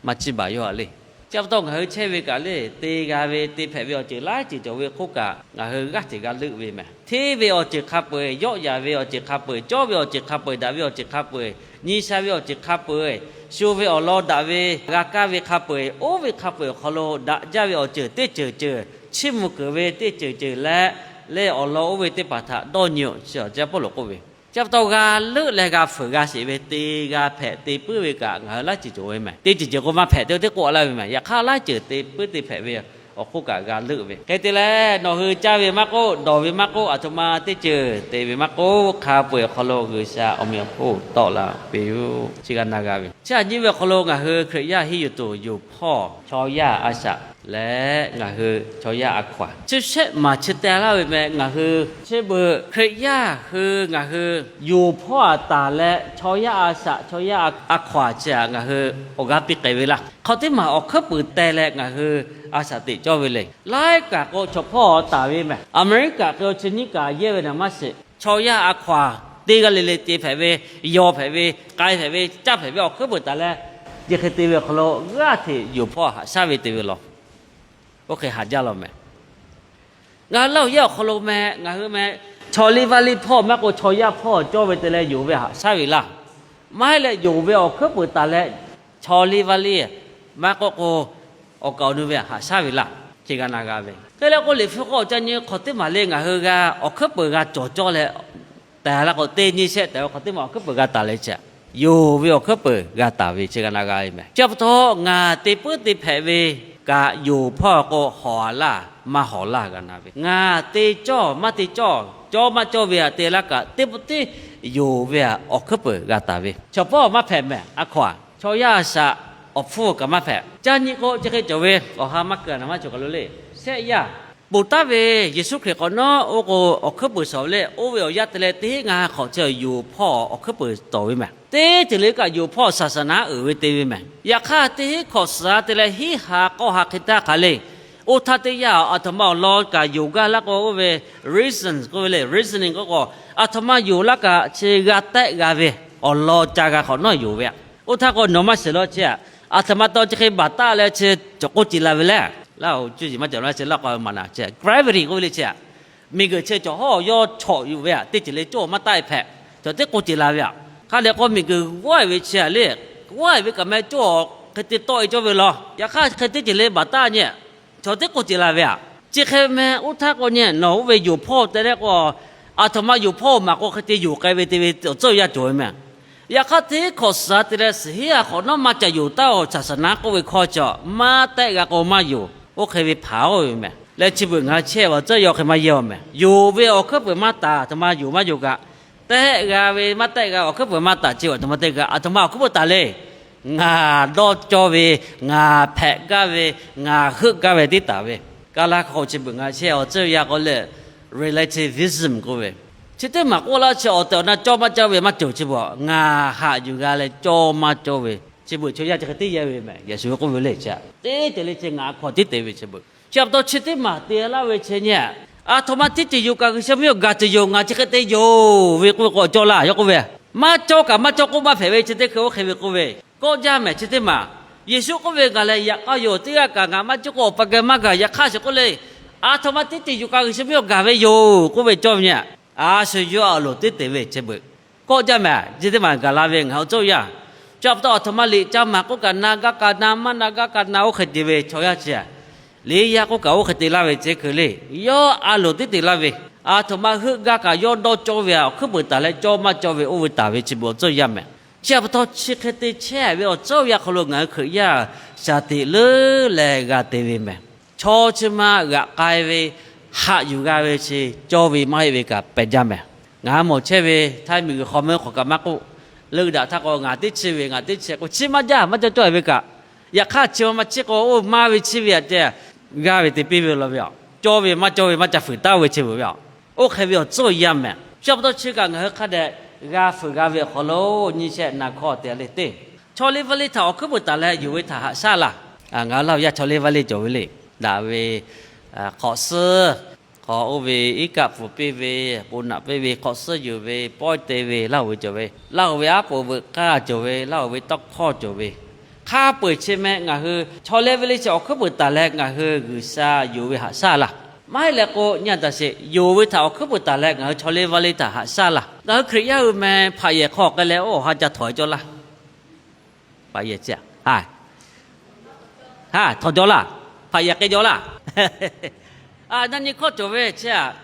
maˇ chiˇ baˬ yoˬ a le. Chi pa taw ngaˬ hui chehˇ ve kaꞈ le, te g'a ve te hpehꞈ ve awˬ ceuˬ laiˉ ceuˬ cawˬ ve hk'oˆ kaꞈ, ngaˬ hui g'aˇ hteꞈ g'a leuˆ ve mehˍ. Hteˇ ve awˬ ceuˬ hk'a peu-eˬ, yawˆ yaˍ ve awˬ ceuˬ hk'a peu-eˬ, cawˇ ve awˬ ceuˬ hk'a peu-eˬ, daꞈ ve awˬ ceuˬ hk'a peu-eˬ, nyi sha ve awˬ ceuˬ hk'a peu-eˬ, shu ve awˬ lawn daꞈ ve g'a kaˇ ve hk'a peu-eˬ, oˇ ve hk'a peu-eˬ awˬ hk'aw lo daꞈ jaˇ ve awˬ ceuˬ teˇ ceuˬ ceuˬ, chiˇ mvuh keunˍ ve teˇ ceuˬ ceuˬ leh, leh awˬ lawn oˇ ve teˇ hpaˍ htaꞈ dawˇ nyi-oˬ chi awˬ ceh Pawˇluꞈ k'oˆ ve. Chi pa taw g'a leuˆ leh g'a fuiˍ g'a sheˍ ve te g'a hpehꞈ te puiˉ ve kaꞈ ngaˬ hui laiˉ ceuˬ cawˬ ve mehˍ. Teˇ ceuˬ ceuˬ k'o maˇ hpehꞈ te teˇ k'oˆ laˇ ve mehˍ. Yaꞈ hk'aˇ laiˉ ceuˬ te puiˉ te hpehꞈ ve awˬ hk'oˆ kaꞈ g'a leuˆ ve. Hk'e te leh, nawˬ hui caˇ ve maˇ k'oˆ, dawˬ ve maˇ k'oˆ, aˬ htoꞈ ma teˇ ceuˬ te ve maˇ k'oˆ, hk'a peu-eˬ awˬ hk'aw lo G'uiˬsha awˬ meꞈ awˬ hponˇ tawˆ la piˇ-oˆ. Chi g'a na g'a ve, chi aꞈ nyi ve awˬ hk'aw lo ngaˬ hui Hkriꞈ yaˇ henˇ yuˬ tuˬ yoˬ hpawˇ chaw yaˇ a shaꞈ leh ngaˬ hui chaw yaˇ a hkaw-aˬ chi shehˆ maˬ chi teh laˇ ve meh. Ngaˬ hui chi beuꞈ Hkriꞈ yaˇ hui ngaˬ hui yoˬ hpawˇ aꞈ taˍ leh chaw yaˇ a shaꞈ chaw yaˇ a hkaw-aˬ chi aꞈ ngaˬ hui awˬ g'aˇ piˇ k'ai ve laˇ. Hk'aw teˇ maˬ awˬ hkuiˉ puiˍ teh leh ngaˬ hui a shaꞈ teꞈ cawˇ ve le. Laiˉ kaꞈ k'o chaw hpawˇ taˍ ve meh. Aˍmeˍriˆkaꞈ hk'e-o chi nyiˇ kaꞈ yehˇ ve naˍ maˇ shiˍ. Chaw yaˇ a hkaw-aˬ teˇ g'aˇ le le te hpehꞈ ve, yaw hpehꞈ ve, k'ai hpehꞈ ve, caˇ hpehꞈ ve awˬ hkuiˉ puiˍ taˍ leh, chi hk'e te ve awˬ hk'aw lo g'aˇ hteꞈ yoˬ hpawˇ haꞈ shaˉ ve te ve law. Oˇ hk'e haꞈ jaˇ law meh. Ngaˬ hui Laˇ huˍ yaˇ awˬ hk'aw lo meh, ngaˬ hui meh, chaw liˇ vaˇ liˇ hpawˇ maˇ k'o chaw yaˇ hpawˇ cawˇ ve te leh yoˬ ve haꞈ shaˉ ve laˇ. Maˇ heˆ leh yoˬ ve awˬ hkuiˉ puiˍ taˍ leh, chaw liˇ vaˇ liˇ maˇ k'oˆ k'o, awˬ kaˍ awˬ nu ve haꞈ shaˉ ve laˇ. Chi g'a na g'a ve hk'e leh k'o, Liꞈ hpu k'awꞈ ca nyi hk'awꞈ teˇ maˬ le ngaˬ hui g'a awˬ hkuiˉ puiˍ g'a cawˬ cawˇ leh, taiˍ la k'o teˇ nyi shehˆ tehꞈ ve hk'awꞈ teˇ maˬ awˬ hkuiˉ puiˍ g'a taˍ leh chi aꞈ, yoˬ ve awˬ hkuiˉ puiˍ g'a taˍ ve chi g'a na g'a ve meh. Chi pa taw ngaˬ te puiˉ te hpehꞈ ve kaꞈ yoˬ hpawˇ k'o hawˍ laˇ maˇ hawˍ laˇ g'a na ve. Ngaˬ te cawˇ maˇ te cawˇ, cawˇ maˇ cawˇ ve aꞈ te laˇ kaꞈ teˇ pawˆ tiˉ yoˬ ve aꞈ awˬ hkuiˉ puiˍ g'a taˍ ve. Chaw hpawˇ maˇ hpehꞈ meh a hkaw-aˬ, chaw yaˇ a shaꞈ awˬ hpfuhˇ kaꞈ maˇ hpehꞈ. Caˇ nyi k'o chi hk'e cawˬ ve awˬ ha maˇ keu a naˍ maˇ cawˬ kaˬ lo le. Shehˆ yaˇ ponˬ taˉ ve Yeˍsuˆ Hkriꞈ k'awꞈ nawˉ oˇ k'o awˬ hkuiˉ puiˍ shawˍ ve le. Oˇ ve awˬ yanˇ te leh teˇ hinˉ ngaˇ ha hk'awꞈ chi yoˬ hpawˇ awˬ hkuiˉ puiˍ tawˍ ve meh. Teˇ ceuˬ le kaꞈ yoˬ hpawˇ saˍsaˍnaˉ uiˍ ve te ve meh. Yaꞈ hk'aˇ teˇ hinˉ hkawꞈ suhˍ te leh hiˉ ha k'awˇ ha hk'e taˇ hk'aˬ le. Oˇ htaˇ teˇ yanˇ aˬ htoꞈ ma awˬ lawn kaꞈ yoˬ gaˇ laˇ k'o oˇ ve reason k'oˆ ve le, reasoning k'oˆ k'o, aˬ htoꞈ ma yoˬ laˇ kaꞈ chi g'a tehˆ g'a ve awˬ lawn ca g'a hk'awꞈ nawˉ yoˬ ve aꞈ. Oˇ htaˇ k'o nawˬ maˇ shiˍ law chi aꞈ, aˬ htoꞈ ma taw chi hk'e baˬ taˉ leh chi cawˬ k'oˆ ce la ve le. Laˇ hoꞈ cuˇ yiˍ maˇ cawˬ laˇ chi laˇ k'o maˍ naˍ chi gravity k'oˆ ve le chi aꞈ. Miˬguiˬ chi cawˬ hawˉ yawˇ chawꞈ yuˬ ve aꞈ, teˇ ceuˬ le cawˇ maˇ taˆ-e hpehꞈ, cawˬ teˇ k'oˆ ce la ve aꞈ. Hk'a dehꞈ k'o miˬguiˬ g'awˇ-e ve chi aꞈ le, g'awˇ-e ve kaꞈ meh cawˇ hk'e te tawˆ-e cawˇ ve law. Yaꞈ hk'aˇ hk'e teˇ ceuˬ le baˬ taˉ nyi, cawˬ teˇ k'oˆ ce la ve aꞈ. Chi hk'e meh oˇ htaˇ k'o nyi nawˬ oˇ ve yoˬ hpawˇ te leh k'o, aˬ htoꞈ ma yoˬ hpawˇ maˬ k'o hk'e te yoˬ k'ai ve te ve awˬ tcuhˇ yaˇ cawˬ ve meh. Yaꞈ hk'aˇ teˇ hkawꞈ suhˍ te leh suhˍ hiˉ a hk'awꞈ nawˉ maˇ ca yoˬ taˉ-oˬ, saˍsaˍnaˉ k'oˆ ve hkawˇ chi maˇ tehˆ g'a k'o maˇ yoˬ. Oˇ hk'e ve hpanˍ-oˬ ve meh. Leh chi beuꞈ ngaˬ hui chehˇ ve awˬ tcuhˇ yaˇ hk'e maˇ yehˇ-oˬ meh. Yoˬ ve awˬ hkuiˉ puiˍ maˇ taˍ, aˬ htoꞈ ma yoˬ maˇ yoˬ kaꞈ, tehˆ g'a ve maˇ tehˆ g'a awˬ hkuiˉ puiˍ maˇ taˍ chi aˬ htoꞈ ma te kaꞈ, aˬ htoꞈ ma awˬ hkuiˉ puiˍ taˍ le. Ngaˬ dawˇ cawˇ ve, ngaˬ hpehꞈ gaˇ ve, ngaˬ heuˆ gaˇ ve tiˉ taˍ ve. Kaˇ laˇ hk'a k'o chi beuꞈ ngaˬ hui chehˇ awˬ tcuhˇ yaˇ k'o lehˬ relativism k'oˆ ve, chi teˇ maˬ k'oˆ laˇ chi awˬ tehˬ awˬ na cawˇ maˇ cawˇ ve maˇ cawˬ chi beuꞈ ngaˬ haꞈ yuˬ g'a leh cawˇ maˇ cawˇ ve chi beuꞈ chaw yaˇ chi hk'e teˇ yehˇ ve meh. Yeˍsuˆ k'oˆ ve le chi aꞈ, teˇ ceuˬ le chi ngaˬ hk'awꞈ tiˉ te ve chi beuꞈ. Chi pa taw chi teˇ maˬ te laˇ ve chi nyi, aˬ htoꞈ ma teˇ ceuˬ yoˬ kaꞈ G'uiˬsha mvuhˇ miˬ g'a tuˬ yoˬ, ngaˬ chi hk'e te yoˬ ve k'oˆ ve k'o cawˇ laˇ yawˇ k'oˆ ve, maˇ cawˇ kaꞈ maˇ cawˇ k'oˆ maˇ hpehꞈ ve chi teˇ hkui oˇ hk'e ve k'oˆ ve, kawˆ jaˇ mehˍ chi teˇ maˬ. Yeˍsuˆ k'oˆ ve, Ngaˬ lehˬ yaꞈ k'aw yoˬ, teˇ g'aˇ kaꞈ ngaˬ maˇ cuˇ k'o awˬ pa geh maˇ gaˬ. Yaꞈ hk'aˇ shiˍ k'oˆ le, aˬ htoꞈ ma teˇ ceuˬ yoˬ kaꞈ G'uiˬsha mvuhˇ miˬ gaˬ ve yoˬ k'oˆ ve cawˇ ve nyi. A shu yawˇ a loˍ teˉ te ve chi beuꞈ kawˆ jaˇ mehˍ. Chi teˇ maˬ gaˬ la ve ngaˬ hui tcuhˇ yaˇ. Chi pa taw aˬ htoꞈ ma liꞈ ca maˍ k'oˆ kaꞈ na gaˇ kaꞈ na, maˇ na gaˇ kaꞈ na, oˇ hk'e te ve chaw yaˇ chi aꞈ, liꞈ yaˇ k'oˆ kaꞈ oˇ hk'e te laˇ ve chi hkui le, yawˇ a loˍ teˉ te laˇ ve, aˬ htoꞈ ma heuˆ gaˇ kaꞈ yawˇ dawˇ cawˇ ve aꞈ, awˬ hkuiˉ puiˍ taˍ leh cawˇ maˇ cawˇ ve oˇ ve taˍ ve chi beuꞈ awˬ tcuhˇ yaˇ mehˍ. Chi pa taw chi hk'e te chehˇ ve awˬ tcuhˇ yaˇ hk'aw lo ngaˬ hui Hkriꞈ yaˇ shaˍ teꞈ leuˉ leh g'a te ve mehˍ. Chaw chi ma g'aꞈ k'ai ve, haꞈ yuˬ g'a ve chi cawˇ ve maˇ heˆ ve kaꞈ pehˬ jaˇ mehˍ. Ngaˬ hui mawˬ chehˇ ve htaiˇ miˬguiˬ hk'aw meuˇ hk'awꞈ kaꞈ maˇ k'oˆ, leuˆ daꞈ htaˇ k'o ngaˬ teˇ chi ve ngaˬ teˇ chi k'o chi maˇ jaˇ, maˇ cawˇ cawˇ ve kaꞈ, yaꞈ hk'aˇ chi ma maˇ chiˇ k'o oˇ maˇ ve chi ve aꞈ ceh, g'aˇ ve te piˇ ve law ve aꞈ, cawˇ ve maˇ cawˇ ve maˇ ca fuiˍ taˉ ve chi beuꞈ ve aꞈ, oˇ hk'e ve awˬ tcuhˇ yaˇ mehˍ. Chi pa taw chi kaꞈ ngaˬ hui hk'a dehꞈ g'a fuiˍ g'a ve awˬ hk'aw lo nyi shehˆ na hkawˇ te le teˇ, chaw liˇ vaˇ liˇ htaꞈ awˬ hkuiˉ puiˍ taˍ leh yuˬ ve htaꞈ haꞈ shaˉ laˇ. Ngaˬ hui Laˇ hu yaˇ chaw leˇ vaˇ leˇ cawˬ ve le. Daꞈ ve hk'awꞈ suhˉ, hk'aw oˇ ve iˉ kaˆ pfuhˍ piˇ ve, bon naꞈ piˇ ve, hk'awꞈ suhˉ yuˬ ve, pawehˇ te ve, Laˇ hu ve cawˬ ve, Laˇ hu ve aˉ poꞈ veuꞈ k'aˇ cawˬ ve, Laˇ hu ve tawˇ hkawˇ cawˬ ve, hk'a peu-eˬ chi meh ngaˬ hui chaw leˇ vaˇ leˇ chi awˬ hkuiˉ peuˬ taˍ leh ngaˬ hui G'uiˬsha yonˍ ve haꞈ shaˉ laˇ. Maˇ heˆ leh k'o, nyi a taˍ sheˍ, yonˍ ve htaꞈ awˬ hkuiˉ peuˬ taˍ leh ngaˬ hui chaw leˇ vaˇ leˇ htaꞈ haꞈ shaˉ laˇ. Ngaˬ hui Hkriꞈ yaˇ hui meh hpaꞈ yehˬ hk'aw k'ai leh oˇ ha ca htawˍ cawˇ laˇ. Hpaꞈ yehˬ chi a, ha htawˍ cawˇ laˇ. Hpaꞈ yehˬ k'ai cawˇ laˇ. A, na nyi hkawˇ cawˬ ve chi a,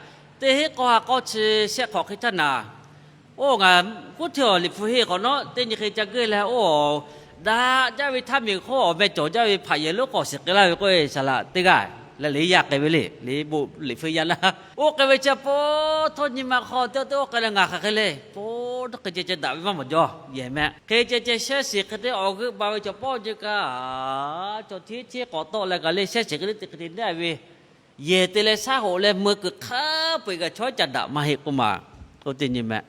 teˇ hinˉ k'aw ha k'aw chi shehˆ hk'awꞈ hk'e htaˇ naˍ, oˇ ngaˬ kuˉ hteˇ awˬ liꞈ hpu henˇ hk'awꞈ nawˉ teˇ nyi hk'e ca geuˆ leh oˇ daꞈ jaˇ ve htaˇ miˬ hk'oˆ awˬ meh cawˬ jaˇ ve hpaꞈ yehˬ lonˉ hk'aw shiˍ k'ai laˇ ve k'oˆ ve saˍ laꞈ teˇ g'aˇ leh le yaˇ k'ai ve le. Liꞈ bon liꞈ hpu yaˇ laˇ. Oˇ k'ai ve chi a po htawˇ nyi ma hk'aw teˇ teˇ oˇ k'ai leh ngaˬ hk'aˬ hk'e le, po htawˇ hk'e ceh ceh daꞈ ve maˇ mawˬ jaw yehˬ meh. Hk'e ceh ceh shehˇ shiˍ hk'e te awˬ g'euˆ ba ve cawˬ pawˆ jeh kaꞈ, cawˬ hteˇ hteˇ k'awꞈ tawˆ leh kaꞈ le shehˇ shiˍ hk'e te hk'e te neˇ ve yehˬ te leh shaˉ hoꞈ leh mui kuiˬ hk'a peu-eˬ kaꞈ chaw iˉ ca daꞈ maˇ heˆ k'oˆ ma. Oˇ teˇ nyi meh,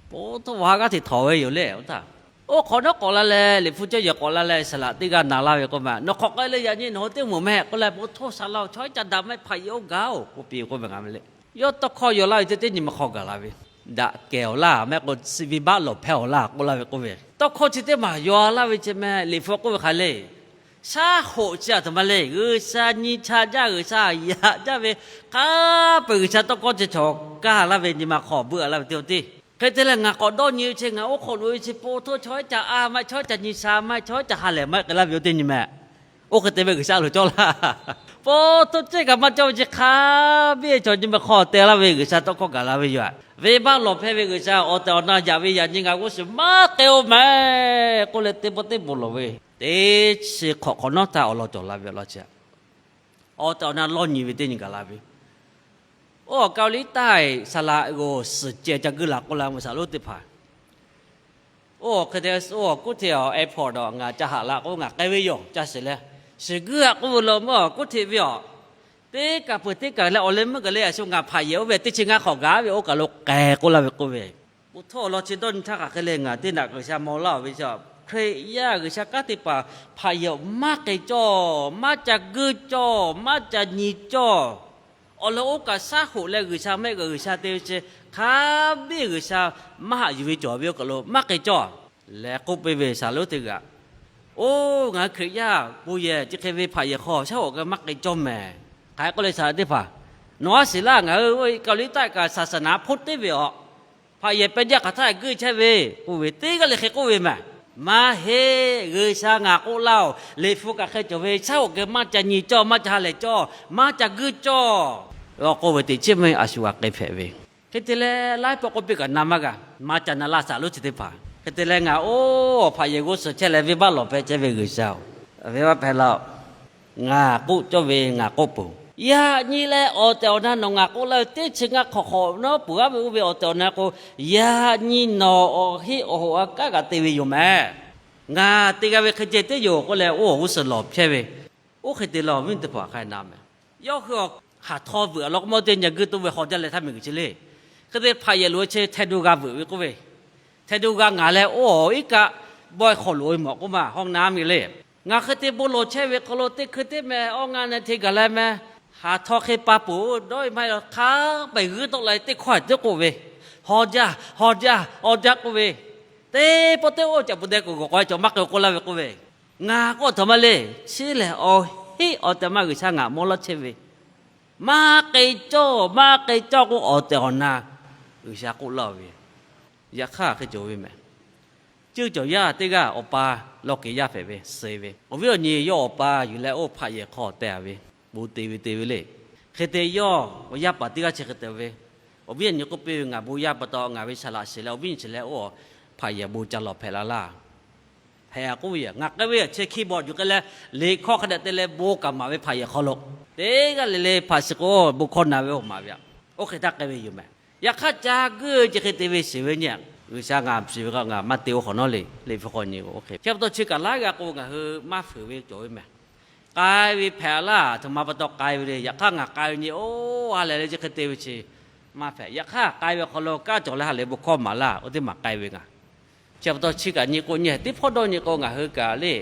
po htawˇ awˬ ha g'aˇ hteꞈ htawˍ ve yoˬ le. Oˇ htaˇ oˇ hk'awꞈ nawˉ k'awꞈ la leh liꞈ hpu cawˇ yehˬ k'awꞈ la leh saˍ laꞈ teˇ g'aˇ na laˇ ve k'oˆ ma, nawˬ hk'awꞈ k'ai leh yaꞈ nyi nawˬ hui teˇ moˍ meh k'oˆ leh, po htawˇ saˍ laꞈ chaw iˉ ca daꞈ maˇ heˆ, hpaꞈ yehˬ oˇ gaˬ oˬ k'oˆ piˇ ve k'oˆ ve ngaˬ meh le. Yawˇ tawˇ hkawˇ yaw laˇ ve teˇ teˇ nyi ma hk'aw gaˬ la ve, daꞈ kehˬ awˬ laˇ meh k'o, venˇbaˆ lawˬ hpehˇ awˬ laˇ k'oˆ laˇ ve k'oˆ ve, tawˇ hkawˇ chi teˇ maˬ yaw laˇ ve chi meh liꞈ hpu k'oˆ ve hk'aˬ le. Shaˉ hoꞈ chi a htoꞈ ma le, G'uiˬsha nyi cha jaˇ, G'uiˬsha yaꞈ jaˇ ve, hk'a peu-eˬ G'uiˬsha tawˇ hkawˇ chi chaw kaˇ laˇ ve nyi ma hk'aw beuꞈ laˇ ve teˇ oˇ teˇ. Hk'e te leh ngaˬ k'awꞈ dawˇ nyi ve chi ngaˬ oˇ hk'aw loꞈ ve chi po htawˇ chaw iˉ ca a maˇ heˆ, chaw iˉ ca nyi sha maˇ heˆ, chaw iˉ ca ha lehˬ maˇ heˆ k'ai laˇ ve oˇ teˇ nyi meh. Oˇ hk'e te ve G'uiˬsha a loˍ cawˇ laˇ. Po htawˇ cehˇ kaꞈ maˇ cawˇ ve chi hk'a biˇ chaw nyi ma hk'aw te laˇ ve G'uiˬsha tawˇ hkawˇ gaˬ la ve yoˬ. Venˇbaˆ lawˬ hpehˇ ve G'uiˬsha awˬ tehˬ awˬ na yaꞈ ve yaꞈ nyi ngaˬ g'uˇ suhˍ maˇ k'ai-o meh k'oˆ leh teˇ pawˆ teˇ bon lawˬ ve, teˇ chi hk'awꞈ hk'awꞈ nawˉ htaˇ awˬ lawn cawˬ la ve awˬ lawn chi, awˬ tehˬ awˬ na lawˇ nyi ve teˇ nyi gaˬ la ve. Oˇ awˬ ka liˇ taˇ saˍ laꞈ g'oˬ suhˍ ceh ca geuˆ la k'oˆ la ve saˍ lonˉ teˇ hpaˍ. Oˇ hk'e te oˇ kuˉ hteˇ airport a ngaˬ ca haꞈ la k'o ngaˬ k'ai ve yoˬ ca shiˍ leh, shiˍ geuˆ a k'oˆ ve la meuˇ kuˉ hteˇ ve a, teˇ kaˬ peuˬ teˇ kaˬ leh awˬ leh meuˇ gaˬ le a shu ngaˬ hpaꞈ yehˬ oˇ ve teˇ chi ngaˇ hk'awꞈ gaˬ ve oˇ kaˬ lo k'ai k'oˆ laˇ ve k'oˆ ve. Oˇ htawˇ awˬ lawn chi dawˇ nyi htaˇ hk'aˬ hk'e le ngaˬ teˇ naꞈ G'uiˬsha maw laˇ ve chi, Hkriꞈ yaˇ G'uiˬsha kanˉ teˇ hpaˍ hpaꞈ yehˬ maˇ k'ai cawˇ, maˇ ca geuˆ cawˇ, maˇ ca nyi cawˇ. Awˬ lawn oˇ kaꞈ shaˉ hoꞈ leh G'uiˬsha mehˆ g'uiˬ G'uiˬsha te ve chi hk'a biˇ G'uiˬsha maˇ haꞈ yuˬ ve cawˬ ve oˇ kaˬ lo maˇ k'ai cawˇ leh k'oˆ piˇ ve saˍ lonˉ teˇ g'aˇ. Oˇ ngaˬ hui Hkriꞈ yaˇ bon yehˬ chi hk'e ve hpaꞈ yehˬ hk'aw shaˉ hoꞈ k'ai maˇ k'ai cawˇ mehˍ. Hk'aˬ hk'e k'oˆ le saˍ laꞈ teˇ hpaˍ, nawˬ haˉ shiˍ laˇ ngaˬ hui ka liˇ taˆ kaꞈ saˍ saˍ naˍ hpoˇ teˇ ve a hpaꞈ yehˬ peh jaˇ hk'aˬ htaˇ geuˆ chehˇ ve k'oˆ ve teˇ g'aˇ le hk'e k'oˆ ve mehˍ. Maˇ heˆ, G'uiˬsha ngaˬ k'oˆ laˇ-oˬ, liꞈ hpu kaꞈ hk'e cawˬ ve shaˉ hoꞈ geh maˇ ca nyi cawˇ, maˇ ca ha lehˬ cawˇ, maˇ ca geuˆ cawˇ. K'oˆ ve teꞈ chiˉ meuˇ a shu g'a k'ai hpehꞈ ve. Hk'e te leh laiˉ pawˆ k'oˆ piˇ kaꞈ na maˇ g'a, maˇ ca na laˇ saˍ lonˉ chi teˇ hpaˍ. Hk'e te leh ngaˬ oˇ hpaꞈ yehˬ g'uˇ suhˍ chehˇ leh venˇbaˆ lawˬ hpehˇ chehˇ ve G'uiˬsha-oˬ, venˇbaˆ hpehˇ laˇ-oˬ. Ngaˬ k'oˆ cawˇ ve ngaˬ k'oˆ peuˬ. Yaꞈ nyi leh awˬ tehˬ awˬ na nawˬ ngaˬ k'oˆ laˇ ve teˇ chi ngaˇ hk'awꞈ hk'awꞈ nawˉ peuˬ g'aˇ ve oˇ ve awˬ tehˬ awˬ na k'o, yaꞈ nyi nawˬ awˬ heˆ awˬ hoꞈ a kanˉ kaꞈ te ve yoˬ mehˍ. Ngaˬ te g'a ve hk'e ceh teˇ yoˬ k'oˆ leh oˇ awˬ g'uˇ suhˍ lawˬ hpehˇ ve. Oˇ hk'e te leh awˬ viˉ teˇ hpaˍ hk'a na mehˍ. Yawˇ hui awˬ hk'aˬ htaw veuꞈ a law k'o mawˇ teˇ nyi geuˆ toˇ ve haw jaˇ leh htaˇ miˬguiˬ chi le. Hk'e te hpaꞈ yehˬ loꞈ-e chi hteh do g'a veuꞈ ve k'oˆ ve, hteh do g'a ngaˬ leh oˇ awˬ iˉ kaˆ bawehˇ hk'aw loꞈ-e mawˬ k'oˆ ma haw na miˬ le. Ngaˬ hk'e te bon lawˬ chehˇ ve hk'aw lo teˇ hkui teˇ meh awˇ ngaˇ na hteˇ gaˬ leh meh, hk'aˬ htaw hk'e pa peuˬ dawˇ-e maˇ heˆ law hk'a pehꞈ g'uiˇ tawˆ la teˇ hkawˇ teˇ k'oˆ ve, haw jaˇ haw jaˇ haw jaˇ k'oˆ ve, teˇ pawˆ teˇ oˇ caꞈ pu deh kuiˬ g'awˬ k'aw cawˬ maˇ k'ai k'oˆ laˇ ve k'oˆ ve. Ngaˬ k'oˆ a htoꞈ ma le, chi lehˬ awˬ heˆ awˬ tehˬ ma G'uiˬsha ngaˬ mawˇ laˇ chehˇ ve, maˇ k'ai cawˇ maˇ k'ai cawˇ k'oˆ awˬ tehˬ awˬ na G'uiˬsha k'oˆ laˇ ve. Yaꞈ hk'aˇ hk'e cawˬ ve mehˍ. Ceuˇ cawˬ yaˇ teˇ g'aˇ awˬ pa lawˇ kehˬ yaˇ hpehꞈ ve suh ve, awˬ viˉ awˬ nyi yawˇ awˬ pa yuˬ leh oˇ hpaꞈ yehˬ hk'aw teh ve, bon te ve te ve le. Hk'e te yawˇ awˬ yaˇ paˍ teˇ g'aˇ chi hk'e te ve, awˬ viˉ awˬ nyi k'oˆ piˇ ve, Ngaˬ bon yaˇ pa taw ngaˬ ve saˍ laꞈ shiˍ leh awˬ viˉ awˬ nyi shiˍ leh oˇ hpaꞈ yehˬ bon ca lawˬ hpehꞈ la laˇ. Hpehꞈ k'oˆ ve, ngaˬ k'ai ve chi keyboard yuˬ k'ai leh liꞈ hkawˇ hk'a dehꞈ te leh bon kaꞈ maˍ ve hpaꞈ yehˬ hk'aw lo, teˇ g'aˇ le le hpaꞈ shiˍ k'o bon hkawˇ na ve oˇ maˍ ve. Oˇ hk'e htaˇ k'ai ve yoˬ mehˍ. Yaꞈ hk'aˇ ca geuˆ chi hk'e te ve shiˍ ve nyi, G'uiˬsha ngaˬ shiˍ ve k'o ngaˬ maˇ te oˇ hk'awꞈ nawˉ le, liꞈ hpu hk'aw nyi oˇ hk'e. Chi pa taw chi kaꞈ laiˉ g'a k'o ngaˬ hui maˇ fuiˍ ve cawˬ ve mehˍ. K'ai ve hpehꞈ laˇ, a htoꞈ ma pa taw k'ai ve le. Yaꞈ hk'aˇ ngaˬ k'ai ve nyi oˇ ha lehˬ le chi hk'e te ve chi maˇ hpehꞈ. Yaꞈ hk'aˇ k'ai ve awˬ hk'aw lo kanˉ cawˬ leh ha lehˬ bon hkawˇ maˍ laˇ, oˇ teˇ maˬ k'ai ve ngaˬ. Chi pa taw chi kaꞈ nyi k'o nyi teˇ hpawˇ dawˇ nyi k'o ngaˬ hui kaꞈ le,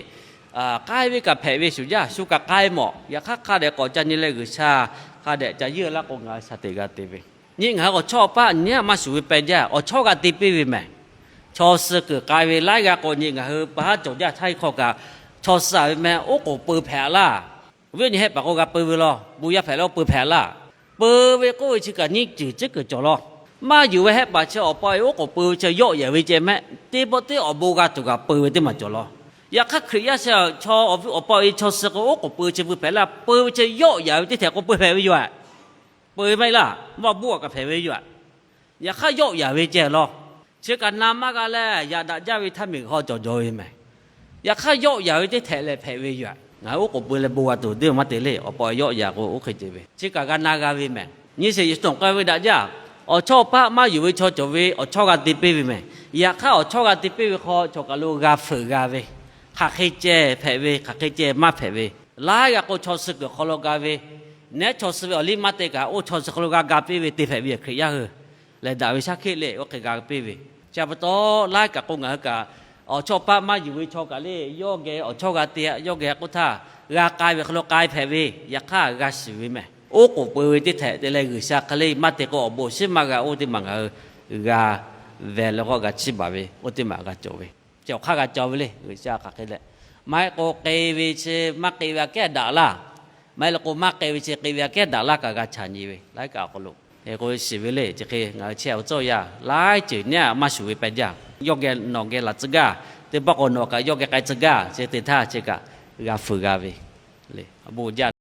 k'ai ve kaꞈ hpehꞈ ve shuˍ jaˇ, shu kaꞈ k'ai mawˬ. Yaꞈ hk'aˇ hk'a dehꞈ k'awꞈ ca nyi leh G'uiˬsha hk'a dehꞈ ca yeuˇ laˇ k'o ngaˬ hui shaˍ teꞈ g'a te ve. Nyi ngaˬ hui awˬ chawˇ awˬ paˆ nyi aꞈ maˇ shuˍ ve peh jaˇ, awˬ chawˇ g'a te piˇ ve mehˬ. Chaw suh kuiˬ k'ai ve laiˉ g'aˇ k'o nyi ngaˬ hui pa haˉ cawˬ jaˇ htaˇ hk'aw kaꞈ chaw suh ve mehˬ oˉ k'oˍ pui hpehꞈ laˇ. Awˬ viˉ awˬ nyi hehˆ paˍ k'o g'a pui ve law, bon yaˇ hpehꞈ leh oˇ pui hpehꞈ laˇ. Pui ve k'oˆ ve chi kaꞈ nyiˇ ceuˬ ceˉ kuiˬ cawˬ law. Maˇ yonˍ ve hehˆ paˍ chi awˬ pa e oˉ k'oˍ pui ve chi yawˆ yan ve ceh mehˆ, teˇ pawˆ teˇ awˬ bon g'a tuˬ kaꞈ pui ve teˇ maˬ cawˬ law. Yaꞈ hk'aˇ Hkriꞈ yaˇ chi chaw awˬ pa e chaw suh k'o oˉ k'oˍ pui chi pui hpehꞈ laˇ, pui ve chi yawˆ yan ve teˇ htehꞈ k'o pui hpehꞈ ve yoˬ. Pui maˇ heˆ laˇ, maˇ buˆ kaꞈ hpehꞈ ve yoˬ. Yaꞈ hk'aˇ yawˆ yan ve ceh law. Chi kaꞈ na maˇ g'a leh yaꞈ daꞈ jaˇ ve htaˇ miˬguiˬ hk'aw cawˬ jaw ve mehˬ. Yaꞈ hk'aˇ yawˆ yan ve teˇ htehꞈ lehˬ hpehꞈ ve yoˬ. Ngaˬ hui oˉ k'oˍ pui leh bon g'a tuˬ teˇ maˬ maˇ te le, awˬ pa e yawˆ yan k'o oˇ hk'e ceh ve chi kaꞈ g'a na g'a ve mehˬ. Nyi sheˍ, Yeˍsuˆ tawˬ k'ai ve daꞈ jaˇ. Awˬ chawˇ awˬ paˆ maˇ yonˍ ve chaw cawˬ ve awˬ chawˇ g'a te piˇ ve mehˬ. Yaꞈ hk'aˇ awˬ chawˇ g'a te piˇ ve hk'aw chaw kaˬ lo g'a fuiˍ g'a ve, hk'aˬ hk'e ceh hpehꞈ ve, hk'aˬ hk'e ceh maˇ hpehꞈ ve, laiˉ g'aˇ k'o chaw suh kuiˬ hk'aw lo g'a ve, nehˉ chaw suh ve awˬ liˇ maˇ te kaꞈ oˇ chaw suh hk'aw lo g'a ga piˇ ve te hpehꞈ ve yoˬ. Hkriꞈ yaˇ hui lehˬ daꞈ ve shaˉ hkiˆ le oˇ hk'e g'a piˇ ve. Chi pa taw laiˉ kaꞈ k'o ngaˬ hui kaꞈ awˬ chawˇ paˆ maˇ yonˍ ve chaw kaꞈ le yawˇ geh awˬ chawˇ g'a te, yawˇ geh k'oˆ htaˇ g'a k'ai ve hk'aw lo k'ai hpehꞈ ve, yaꞈ hk'aˇ g'a shiˍ ve mehˬ. Oˉ k'oˍ pui ve teˇ htehꞈ te leh G'uiˬsha hk'e le maˇ te k'o awˬ bon shiˉ maˇ g'a oˇ teˇ maˬ ngaˬ hui g'a ve leh k'o g'a chiˇ baˬ ve oˇ teˇ maˬ g'a cawˬ ve. Chi awˬ hk'aˇ g'a cawˬ ve le, G'uiˬsha hk'aˬ hk'e leh maˇ heˆ k'o k'ai ve chi maˇ k'ai ve aꞈ kehˉ daꞈ laˇ. Maˇ heˆ leh k'o maˇ k'ai ve chi k'ai ve aꞈ kehˉ daꞈ laˇ kaꞈ g'a chaꞈ nyi ve laiˉ kaꞈ awˬ hk'aw lo. Hk'e k'o shiˍ ve le, chi hk'e ngaˬ hui chehˇ awˬ tcuhˇ yaˇ laiˉ ceuˬ nyi aꞈ maˇ shuˍ ve peh jaˇ. Yawˇ geh nawˬ geh laˬ tcuh gaˇ, teˇ pawˆ k'o nawˬ kaꞈ yawˇ geh k'ai tcuh gaˇ, chi te htaˇ chi kaꞈ g'a fuiˍ g'a ve le. Awˬ bon jaˇ